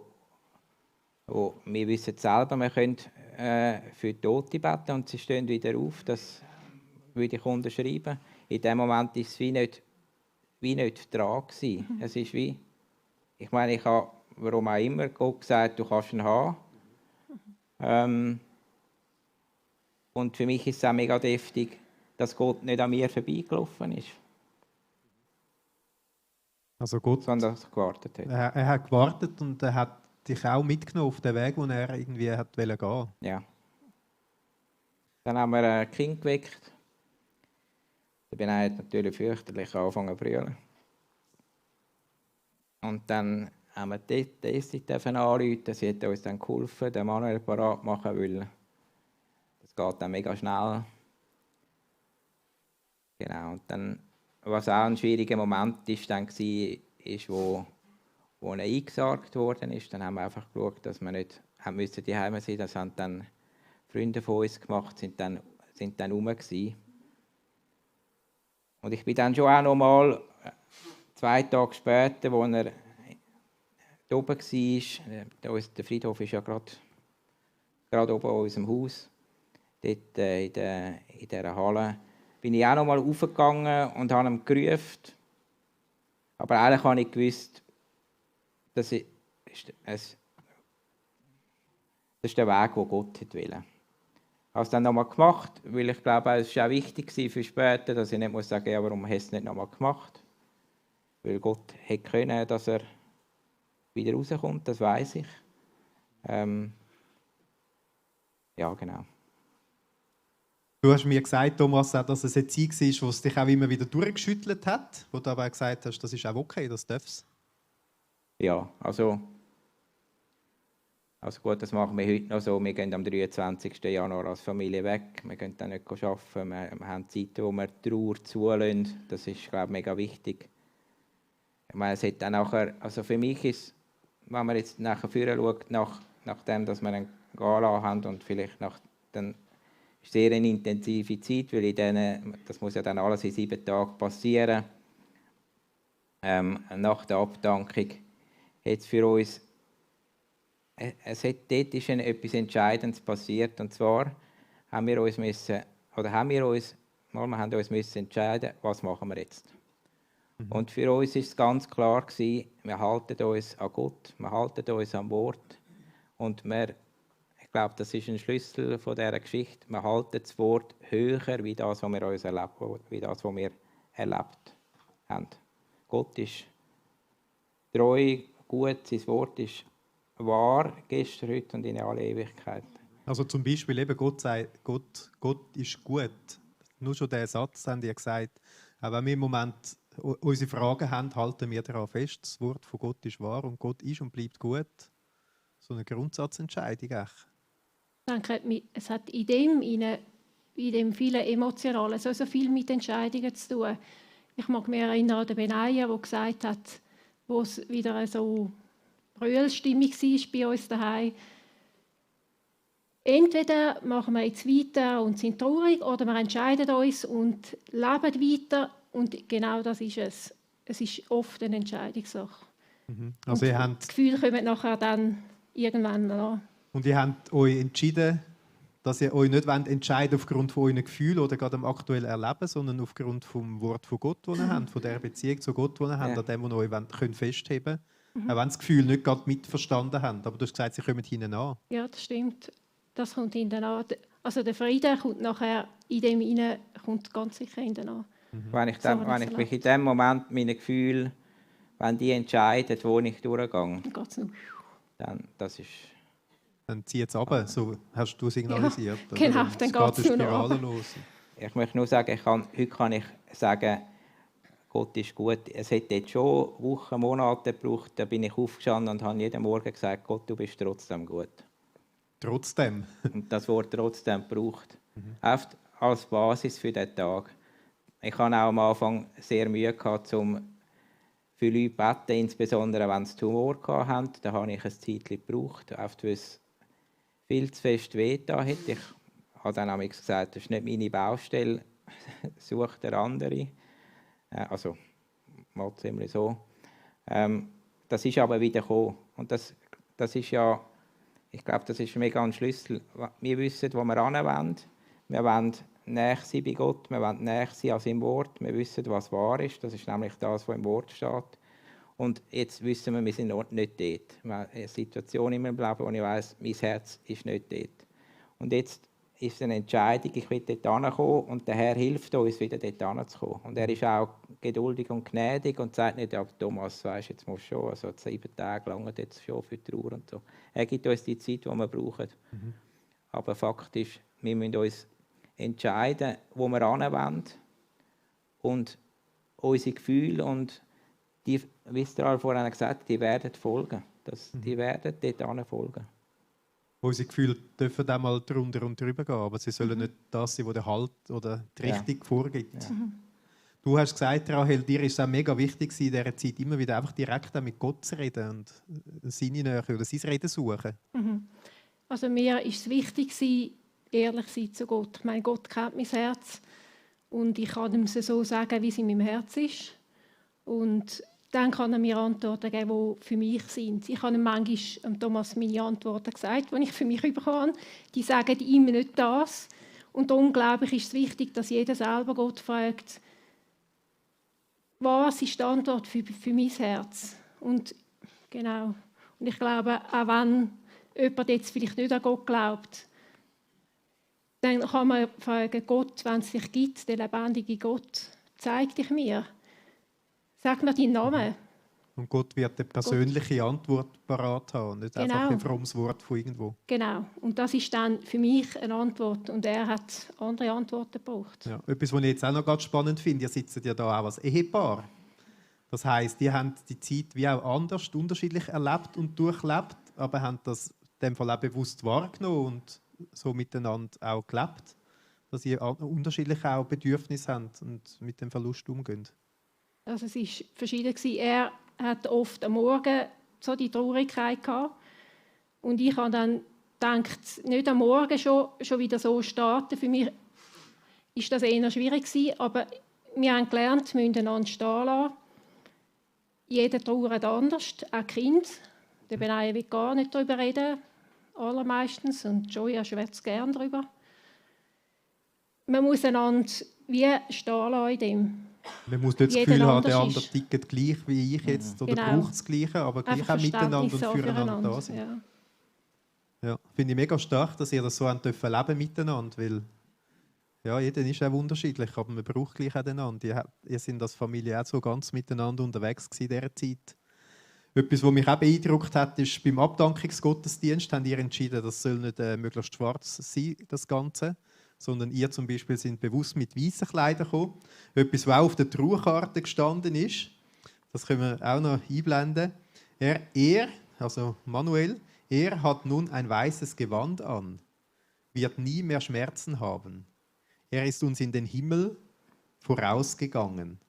wir wissen selber, wir können für die Tote beten und sie stehen wieder auf. Das würde ich unterschreiben. In dem Moment war es wie nicht dran gewesen. Es ist wie, ich meine, ich habe, warum auch immer, Gott gesagt, du kannst ihn haben. Und für mich ist es auch mega deftig, dass Gott nicht an mir vorbeigelaufen ist. Also Gott, sondern dass er gewartet hat. Er hat gewartet und er hat dich auch mitgenommen auf den Weg, wo er irgendwie hat gehen. Ja. Dann haben wir ein Kind geweckt. Der Benai hat natürlich fürchterlich angefangen zu brüllen. Und dann haben wir die Tessie anrufen. Sie hat uns dann geholfen, den Manuel parat machen, weil das geht dann mega schnell. Genau. Und dann, was auch ein schwieriger Moment ist, dann war, wo er eingesargt worden ist. Dann haben wir einfach geschaut, dass wir nicht müssen die Heime sein. Das haben dann Freunde von uns gemacht, sind dann rum gewesen. Und ich bin dann schon auch noch mal 2 Tage später, wo er oben war, der Friedhof ist ja gerade oben an unserem Haus, dort in dieser Halle, bin ich auch noch mal raufgegangen und habe ihm gerufen. Aber eigentlich habe ich gewusst, das ist der Weg, den Gott will. Ich habe es dann noch mal gemacht, weil ich glaube, es war auch wichtig für später, dass ich nicht sagen muss, ja, warum hast du es nicht noch mal gemacht? Weil Gott hätte können, dass er wieder rauskommt, das weiß ich. Ja, genau. Du hast mir gesagt, Thomas, auch, dass es eine Zeit war, wo es dich auch immer wieder durchgeschüttelt hat, wo du aber auch gesagt hast, das ist auch okay, das darf es. Ja, also gut, das machen wir heute noch so. Wir gehen am 23. Januar als Familie weg. Wir gehen dann nicht arbeiten. Wir haben Zeiten, wo wir die Trauer zulassen. Das ist, glaube ich, mega wichtig. Ich meine, es hat dann nachher, also für mich ist, wenn man jetzt nachher vorher schaut, nachdem, dass wir einen Gala haben und vielleicht dann ist sehr eine intensive Zeit, weil das muss ja dann alles in 7 Tagen passieren. Nach der Abdankung hat es für uns, dort ist etwas Entscheidendes passiert, und zwar haben wir uns entscheiden, was machen wir jetzt. Und für uns war es ganz klar gewesen, wir halten uns an Gott, wir halten uns am Wort. Und ich glaube, das ist ein Schlüssel von dieser Geschichte. Wir halten das Wort höher, wie das, was wir erlebt haben. Gott ist treu, gut, sein Wort ist wahr, gestern, heute und in alle Ewigkeit. Also zum Beispiel eben, Gott sagt, Gott ist gut. Nur schon diesen Satz haben die gesagt. Auch wenn wir im Moment unsere Fragen haben, halten wir daran fest, das Wort von Gott ist wahr und Gott ist und bleibt gut. So eine Grundsatzentscheidung. Ich denke, es hat in dem vielen Emotionalen so viel mit Entscheidungen zu tun. Ich mag mich erinnern an den Benaja, der gesagt hat, wo es wieder so Brüllstimmung war bei uns daheim. Entweder machen wir jetzt weiter und sind traurig, oder wir entscheiden uns und leben weiter. Und genau das ist es. Es ist oft eine Entscheidungssache. Also die Gefühle kommen nachher dann irgendwann noch. Und ihr habt euch entschieden, dass ihr euch nicht entscheiden aufgrund von euren Gefühlen oder gerade am aktuellen Erleben, sondern aufgrund vom Wort von Gott, das ihr habt, von der Beziehung zu Gott, die ihr habt, an dem, was ihr euch festheben könnt. Auch wenn das Gefühl nicht gerade mitverstanden habt. Aber du hast gesagt, sie kommen hinten an. Ja, das stimmt. Das kommt hinten an. Also der Frieden kommt nachher in dem hinein, kommt ganz sicher hinten an. Wenn ich mich in dem Moment meine Gefühle, wenn die entscheiden, wo ich durchgehe, dann zieht es runter, so hast du signalisiert. Ja, genau, dann geht es nur noch runter. Los. Ich möchte nur sagen, heute kann ich sagen, Gott ist gut. Es hat jetzt schon Wochen, Monate gebraucht, da bin ich aufgestanden und habe jeden Morgen gesagt, Gott, du bist trotzdem gut. Trotzdem? Und das Wort trotzdem gebraucht. Oft als Basis für diesen Tag. Ich hatte auch am Anfang sehr Mühe gehabt, für Leute zu beten, insbesondere wenn sie Tumor hatten. Da habe ich ein Zeitchen gebraucht, oft weil es viel zu fest wehgetan hat. Ich habe dann auch gesagt, das ist nicht meine Baustelle, sucht der andere. Also, mal ziemlich so. Das ist aber wieder gekommen. Und das ist ja, ich glaube, das ist mega ein Schlüssel. Wir wissen, wo wir hinwollen. Wir wollen näher sein bei Gott, wir wollen näher sein an seinem Wort. Wir wissen, was wahr ist. Das ist nämlich das, was im Wort steht. Und jetzt wissen wir sind nicht dort. Wir haben eine Situation in meinem Leben, wo ich weiss, mein Herz ist nicht dort. Und jetzt ist es eine Entscheidung, ich will dort hinkommen und der Herr hilft uns, wieder dort hinzukommen. Und er ist auch geduldig und gnädig und sagt nicht, ja, Thomas, weisst, jetzt musst du schon, also 7 Tage lang jetzt schon für die Trauer und so. Er gibt uns die Zeit, die wir brauchen. Aber Fakt ist, wir müssen uns entscheiden, wo wir hinwollen und unsere Gefühle und die, wie es der vorhin gesagt hat, die werden folgen. Die werden dort folgen. Unsere Gefühle dürfen auch mal drunter und drüber gehen, aber sie sollen nicht das sein, was der Halt oder die Richtung vorgibt. Ja. Du hast gesagt, Rahel, dir ist es auch mega wichtig in dieser Zeit, immer wieder einfach direkt mit Gott zu reden und seine Nähe oder sein Reden suchen. Also mir ist es wichtig, ehrlich sein zu Gott. Ich meine, Gott kennt mein Herz und ich kann ihm so sagen, wie es in meinem Herz ist. Und dann kann er mir Antworten geben, die für mich sind. Ich habe manchmal Thomas meine Antworten gesagt, die ich für mich bekommen habe. Die sagen ihm nicht das. Und darum, glaube ich, ist es wichtig, dass jeder selber Gott fragt, was ist die Antwort für mein Herz? Und genau. Und ich glaube, auch wenn jemand jetzt vielleicht nicht an Gott glaubt, dann kann man fragen, Gott, wenn es dich gibt, der lebendige Gott, zeig dich mir. Sag mir deinen Namen. Und Gott wird eine persönliche Antwort parat haben und nicht einfach ein frommes Wort von irgendwo. Genau. Und das ist dann für mich eine Antwort. Und er hat andere Antworten gebraucht. Ja, etwas, was ich jetzt auch noch ganz spannend finde, ihr sitzt ja da auch als Ehepaar. Das heisst, die haben die Zeit wie auch anders, unterschiedlich erlebt und durchlebt, aber haben das in dem Fall auch bewusst wahrgenommen und so miteinander auch gelebt, dass sie unterschiedliche auch Bedürfnisse haben und mit dem Verlust umgehen. Also es war verschieden. Er hat oft am Morgen so die Traurigkeit gehabt. Und ich habe dann gedacht, nicht am Morgen schon wieder so starten. Für mich war das eher schwierig gewesen, aber wir haben gelernt, wir müssen einander stehen lassen. Jeder trauert anders, auch die Kinder. Der Benaya will gar nicht darüber reden, allermeistens. Und Joya schwätzt gerne darüber. Man muss einander wie stehen lassen in dem. Man muss nicht das Gefühl haben, der andere tickt gleich wie ich jetzt oder braucht das Gleiche, aber gleich auch miteinander und füreinander da sein. Ja. Ja, finde ich mega stark, dass ihr das so leben miteinander, weil ja, jeder ist auch unterschiedlich, aber man braucht gleich auch einander. Ihr seid als Familie auch so ganz miteinander unterwegs in dieser Zeit. Etwas, was mich auch beeindruckt hat, ist, beim Abdankungsgottesdienst haben ihr entschieden, das soll nicht möglichst schwarz sein, das Ganze, sondern ihr zum Beispiel sind bewusst mit weißen Kleidern gekommen. Etwas, was auch auf der Trauerkarte gestanden ist, das können wir auch noch einblenden. Er, also Manuel, er hat nun ein weißes Gewand an, wird nie mehr Schmerzen haben. Er ist uns in den Himmel vorausgegangen.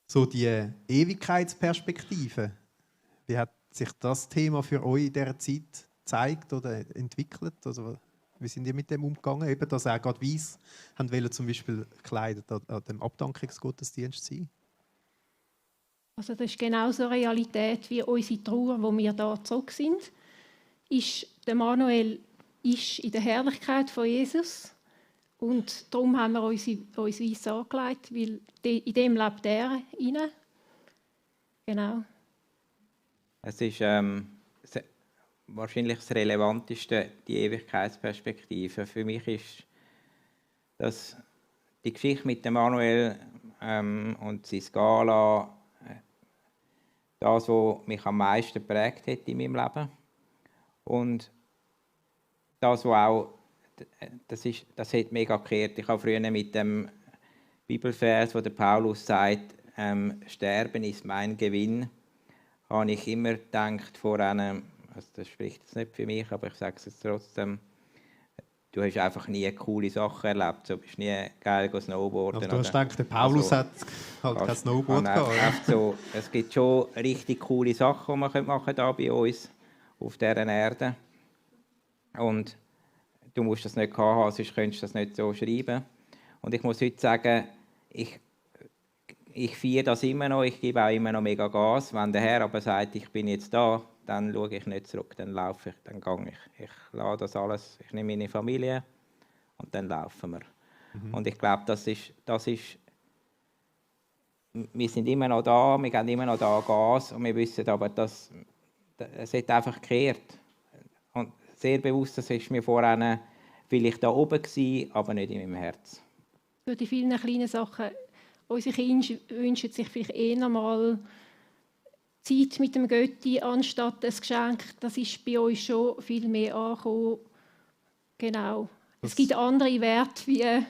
So die Ewigkeitsperspektive, wie hat sich das Thema für euch in dieser Zeit gezeigt oder entwickelt? Also, wie sind ihr mit dem umgegangen? Eben, dass auch gerade weiss haben wollen, zum Beispiel gekleidet an dem Abdankungsgottesdienst sein? Also das ist genauso eine Realität wie unsere Trauer, wo wir da zurück sind. Der Manuel ist in der Herrlichkeit von Jesus und darum haben wir uns weiss angelegt, weil in dem lebt er rein. Genau. Es ist wahrscheinlich das Relevanteste, die Ewigkeitsperspektive. Für mich ist das die Geschichte mit dem Manuel und sein Gala das, was mich am meisten geprägt hat in meinem Leben. Und das, was auch, das hat mega gekehrt. Ich habe früher mit dem Bibelvers, wo der Paulus sagt, Sterben ist mein Gewinn, habe ich immer gedacht vor einem, also das spricht jetzt nicht für mich, aber ich sage es jetzt trotzdem, du hast einfach nie coole Sachen erlebt. Du bist nie geil snowboarden. Also du hast gedacht, der Paulus hat halt kein Snowboard gehabt. So, es gibt schon richtig coole Sachen, die man machen hier bei uns auf dieser Erde. Und du musst das nicht haben, sonst könntest du das nicht so schreiben. Und ich muss heute sagen, ich feiere das immer noch, ich gebe auch immer noch mega Gas. Wenn der Herr aber sagt, ich bin jetzt da, dann schaue ich nicht zurück, dann laufe ich, dann gehe ich. Ich lasse das alles, ich nehme meine Familie und dann laufen wir. Und ich glaube, das ist, wir sind immer noch da, wir geben immer noch da Gas und wir wissen aber, dass es hat einfach gekehrt. Und sehr bewusst, das ist mir vorhin vielleicht da oben gewesen, aber nicht in meinem Herz. Für die vielen kleinen Sachen, unsere Kinder wünschen sich vielleicht eher mal Zeit mit dem Götti anstatt ein Geschenk. Das ist bei uns schon viel mehr angekommen. Genau. Es gibt andere Werte wie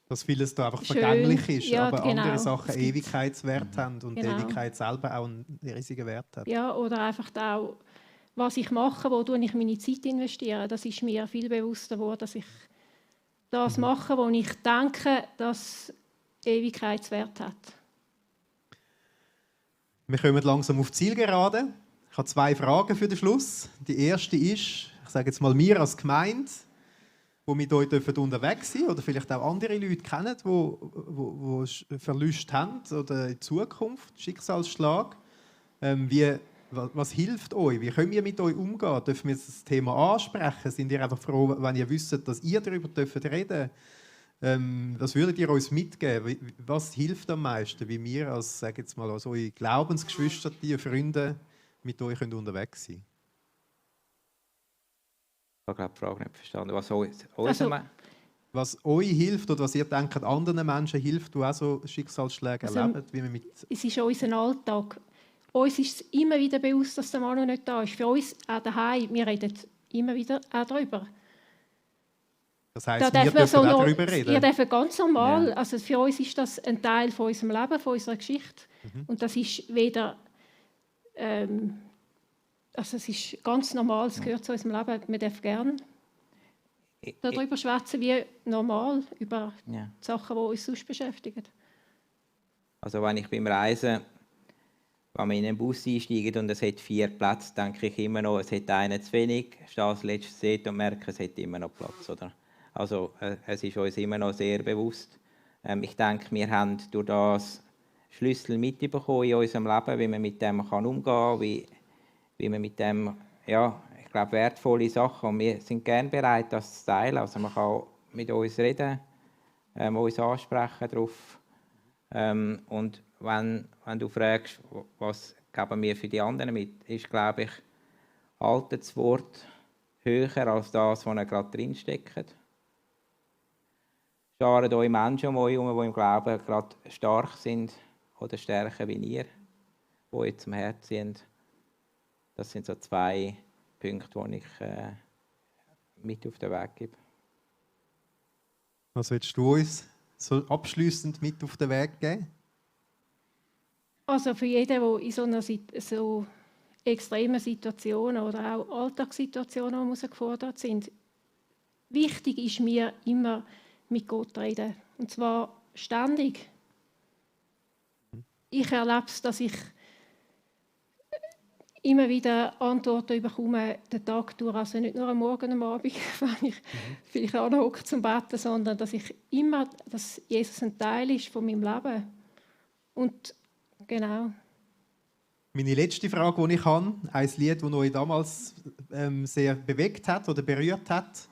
dass vieles da einfach schön, vergänglich ist, ja, aber genau. andere Sachen Ewigkeitswert haben und genau. die Ewigkeit selber auch einen riesigen Wert hat. Ja, oder einfach auch, was ich mache, wo ich meine Zeit investiere. Das ist mir viel bewusster geworden, dass ich das mache, wo ich denke, dass Ewigkeitswert hat. Wir kommen langsam auf die Zielgerade. Ich habe 2 Fragen für den Schluss. Die erste ist, ich sage jetzt mal mir als Gemeinde, wo mit euch unterwegs sind oder vielleicht auch andere Leute kennen, die Verluste haben oder in Zukunft Schicksalsschlag. Wie Was hilft euch? Wie können wir mit euch umgehen? Dürfen wir das Thema ansprechen? Sind ihr einfach froh, wenn ihr wisst, dass ihr darüber reden dürft? Was würdet ihr uns mitgeben? Was hilft am meisten, wie wir als, sage jetzt mal, als eure Glaubensgeschwister, die Freunde mit euch unterwegs sein können? Ich habe die Frage nicht verstanden. Was uns Also, Was euch hilft oder was ihr denkt, anderen Menschen hilft, die auch so Schicksalsschläge erleben, wie man mit... es ist unser Alltag. Uns ist es immer wieder bewusst, dass der Manu nicht da ist. Für uns auch daheim, wir reden immer wieder auch darüber. Das heisst, wir dürfen auch darüber reden. Wir dürfen ganz normal, Ja. also für uns ist das ein Teil von unserem Leben, von unserer Geschichte. Und das ist weder, also es ist ganz normal, es gehört zu unserem Leben. Wir dürfen gerne darüber schwätzen wie normal, über Ja. die Sachen, die uns sonst beschäftigen. Also wenn ich beim Reisen, wenn wir in einen Bus einsteigen und es hat 4 Plätze, denke ich immer noch, es hat einen zu wenig. Ich stehe als letztes dort und merke, es hat immer noch Platz. Oder? Also es ist uns immer noch sehr bewusst. Ich denke, wir haben durch das Schlüssel mitbekommen in unserem Leben, wie man mit dem umgehen kann, wie man mit dem, ja, ich glaube, wertvolle Sachen. Und wir sind gerne bereit, das zu teilen. Also man kann mit uns reden, uns ansprechen darauf. Und wenn du fragst, was geben wir für die anderen mit, ist, glaube ich, haltet das Wort höher als das, was gerade drinsteckt. Scharen euch Menschen um euch herum, die im Glauben gerade stark sind oder stärker wie ihr, die euch zum Herzen sind. Das sind so 2 Punkte, die ich mit auf den Weg gebe. Was willst du uns so abschliessend mit auf den Weg geben? Also für jeden, der in so extremen Situationen oder auch Alltagssituationen herausgefordert sind, wichtig ist mir immer mit Gott reden. Und zwar ständig. Ich erlebe es, dass ich immer wieder Antworten bekomme, den Tag durch. Also nicht nur am Morgen, am Abend, wenn ich vielleicht auch noch hocke zum Beten, sondern dass Jesus ein Teil ist von meinem Leben. Und genau. Meine letzte Frage, die ich habe, ein Lied, das euch damals sehr bewegt hat oder berührt hat,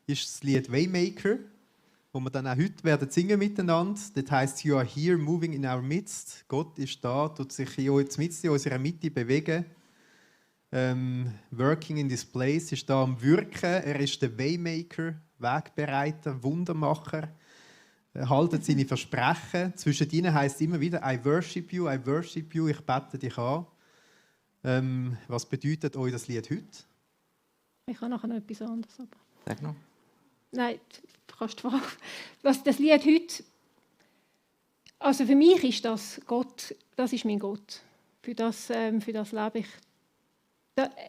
ist das Lied «Waymaker», wo wir dann auch heute werden singen miteinander. Das heisst «You are here, moving in our midst». Gott ist da, tut sich in unserer Mitte bewegen. «Working in this place», ist da am Wirken. Er ist der Waymaker, Wegbereiter, Wundermacher. Er haltet seine Versprechen. Zwischen ihnen heisst es immer wieder «I worship you, ich bete dich an». Was bedeutet euch das Lied heute? Ich habe nachher noch etwas anderes. Aber. Sag noch. Nein, du kannst fragen. Was das Lied heute... Also für mich ist das Gott, das ist mein Gott. Für das lebe ich.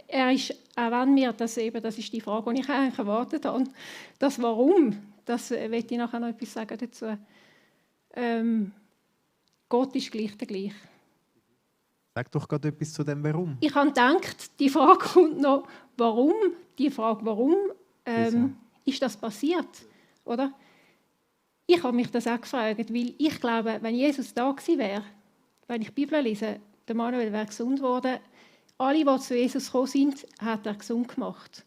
Er ist, auch wenn wir das eben, das ist die Frage, die ich eigentlich erwartet habe, das Warum, das will ich nachher noch etwas sagen dazu. Gott ist gleich der gleich. Sag doch gerade etwas zu dem Warum. Ich habe gedacht, die Frage kommt noch, warum? Die Frage, warum ist das passiert? Oder? Ich habe mich das auch gefragt, weil ich glaube, wenn Jesus da gewesen wäre, wenn ich die Bibel lese, der Manuel wäre gesund worden, alle, die zu Jesus gekommen sind, hat er gesund gemacht.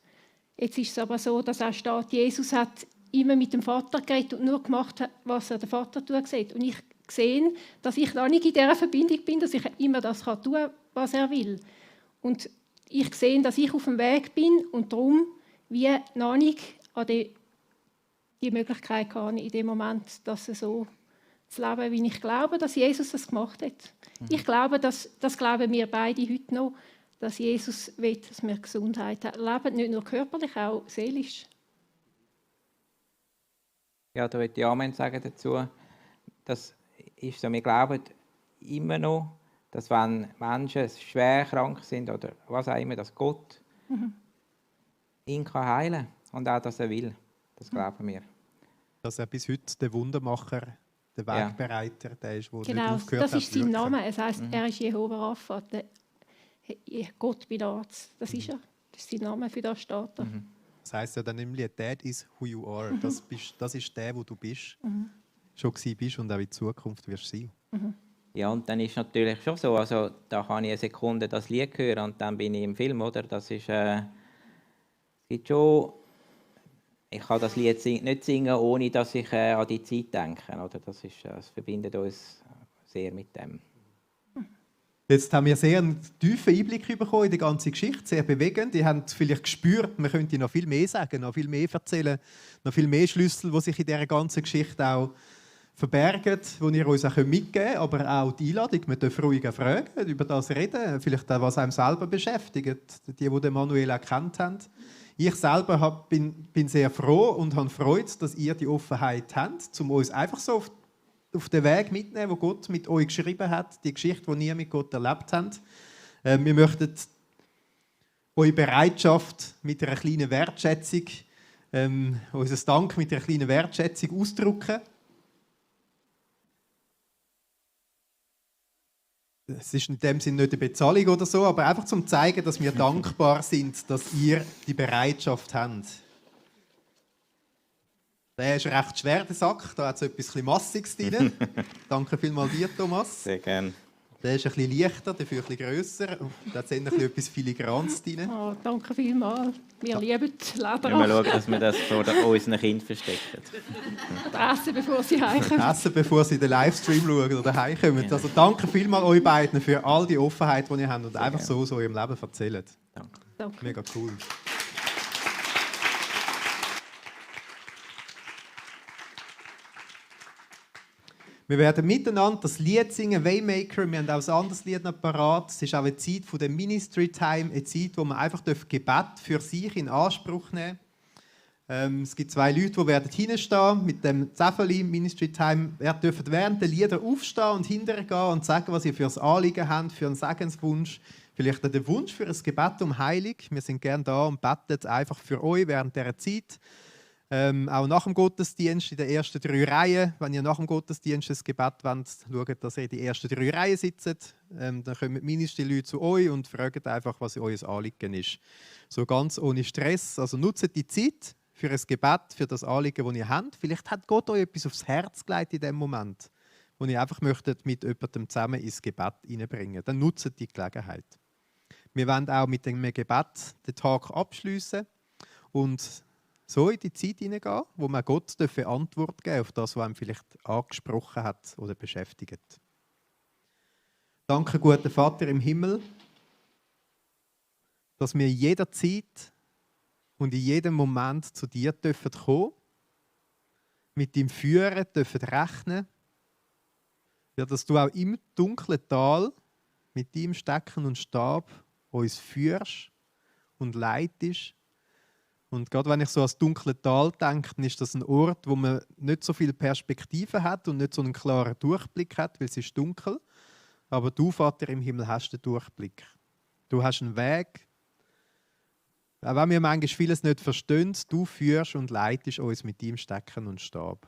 Jetzt ist es aber so, dass er steht, Jesus hat immer mit dem Vater geredet und nur gemacht, was er der Vater sieht. Und ich sehe, dass ich noch nicht in dieser Verbindung bin, dass ich immer das tun kann, was er will. Und ich sehe, dass ich auf dem Weg bin und darum wie noch nicht an die Möglichkeit habe, in dem Moment, dass so zu leben, wie ich glaube, dass Jesus das gemacht hat. Ich glaube, das glauben wir beide heute noch, dass Jesus will, dass wir Gesundheit haben. Leben nicht nur körperlich, auch seelisch. Ja, da möchte ich Amen sagen dazu. Das ist so, wir glauben immer noch, dass wenn Menschen schwer krank sind oder was auch immer, dass Gott ihn heilen kann und auch, dass er will. Das glauben wir. Dass er bis heute der Wundermacher, der Wegbereiter, der ist, der Genau, nicht aufgehört hat. das ist sein Name. Es heisst, er ist Jehova Rapha, Gott bei Arzt. Das ist er. Das ist sein Name, für das steht er. Das heisst ja dann nämlich, «That is who you are». Das ist der, wo du bist, schon gewesen bist und auch in Zukunft wirst sein. Ja, und dann ist natürlich schon so, also da kann ich eine Sekunde das Lied hören und dann bin ich im Film, oder? Das ist, es gibt schon, ich kann das Lied nicht singen, ohne dass ich an die Zeit denke, oder? Das verbindet uns sehr mit dem. Jetzt haben wir sehr einen tiefen Einblick bekommen in die ganze Geschichte, sehr bewegend. Ihr habt vielleicht gespürt, man könnte noch viel mehr sagen, noch viel mehr erzählen, noch viel mehr Schlüssel, die sich in dieser ganzen Geschichte auch verbergen, die ihr uns auch mitgeben könnt, aber auch die Einladung, man darf ruhig auch fragen, über das reden, vielleicht auch, was einem selber beschäftigt, die den Manuel auch kennt haben. Ich selber bin sehr froh und habe Freude, dass ihr die Offenheit habt, um uns einfach so auf den Weg mitnehmen, wo Gott mit euch geschrieben hat, die Geschichte, die ihr mit Gott erlebt habt. Wir möchten eure Bereitschaft mit einer kleinen Wertschätzung, unser Dank mit einer kleinen Wertschätzung ausdrücken. Es ist in dem Sinne nicht eine Bezahlung oder so, aber einfach zum zeigen, dass wir dankbar sind, dass ihr die Bereitschaft habt. Der ist recht schwer, der Sack. Da hat es etwas Massiges drin. Danke vielmals dir, Thomas. Sehr gerne. Der ist ein bisschen leichter, dafür ein bisschen grösser. Da hat etwas Filigranes drin. Oh, danke vielmals. Wir lieben die Wir Leder. müssen schauen, dass wir das vor unseren Kindern verstecken. Essen, bevor sie heimkommen. Essen, bevor sie den Livestream schauen oder heimkommen. Ja. Also danke vielmals euch beiden für all die Offenheit, die ihr habt und sehr einfach so eurem Leben erzählt. Danke. Mega cool. Wir werden miteinander das Lied singen, Waymaker. Wir haben auch ein anderes Lied noch parat. Es ist auch eine Zeit von der Ministry Time, eine Zeit, wo man einfach Gebet für sich in Anspruch nehmen darf. Es gibt 2 Leute, die werden hinstehen mit dem Zeffeli Ministry Time. Ihr dürft während der Lieder aufstehen und hinterher gehen und sagen, was ihr für ein Anliegen habt, für einen Segenswunsch. Vielleicht auch den Wunsch für ein Gebet um Heilung. Wir sind gerne da und beten einfach für euch während dieser Zeit. Auch nach dem Gottesdienst in den ersten 3 Reihen. Wenn ihr nach dem Gottesdienst das Gebet wollt, schaut, dass ihr in die ersten 3 Reihen sitzt. Dann kommen mindestens die Leute zu euch und fragen einfach, was euer Anliegen ist. So ganz ohne Stress. Also nutzt die Zeit für ein Gebet, für das Anliegen, das ihr habt. Vielleicht hat Gott euch etwas aufs Herz gelegt in dem Moment, wo ihr einfach möchtet mit jemandem zusammen ins Gebet hineinbringen. Dann nutzt die Gelegenheit. Wir wollen auch mit dem Gebet den Tag abschliessen und so in die Zeit hineingehen, wo man Gott Antwort geben auf das, was einem vielleicht angesprochen hat oder beschäftigt. Danke, guter Vater im Himmel, dass wir jederzeit und in jedem Moment zu dir kommen dürfen, mit deinem Führen dürfen rechnen, ja, dass du auch im dunklen Tal mit deinem Stecken und Stab uns führst und leitest. Und gerade wenn ich so an das dunkle Tal denke, dann ist das ein Ort, wo man nicht so viele Perspektiven hat und nicht so einen klaren Durchblick hat, weil es ist dunkel. Aber du, Vater im Himmel, hast den Durchblick. Du hast einen Weg. Auch wenn wir manchmal vieles nicht verstehen, du führst und leitest uns mit deinem Stecken und Stab.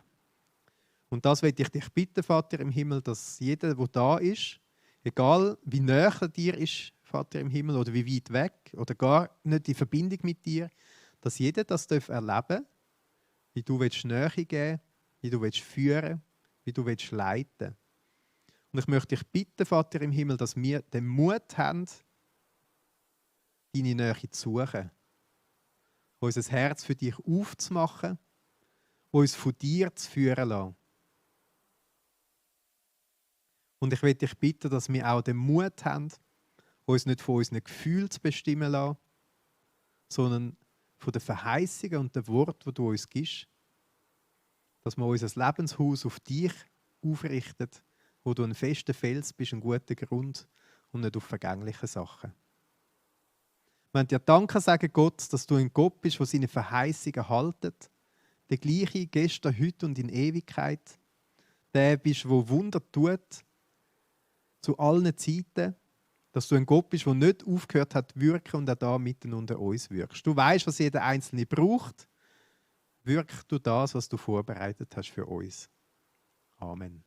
Und das will ich dich bitten, Vater im Himmel, dass jeder, der da ist, egal wie nahe dir ist, Vater im Himmel, oder wie weit weg, oder gar nicht in Verbindung mit dir, dass jeder das erleben darf, wie du Nähe geben willst, wie du führen willst, wie du leiten willst. Und ich möchte dich bitten, Vater im Himmel, dass wir den Mut haben, deine Nähe zu suchen, unser Herz für dich aufzumachen, uns von dir zu führen lassen. Und ich möchte dich bitten, dass wir auch den Mut haben, uns nicht von unseren Gefühlen zu bestimmen lassen, sondern von den Verheißungen und den Worten, die du uns gibst, dass wir unser Lebenshaus auf dich aufrichten, wo du ein fester Fels bist, ein guter Grund und nicht auf vergängliche Sachen. Wir wollen dir Danke sagen, Gott, dass du ein Gott bist, der seine Verheißungen haltet, der gleiche gestern, heute und in Ewigkeit, der bist, der Wunder tut, zu allen Zeiten, dass du ein Gott bist, der nicht aufgehört hat zu wirken und auch da mitten unter uns wirkst. Du weißt, was jeder Einzelne braucht. Wirk du das, was du vorbereitet hast für uns. Amen.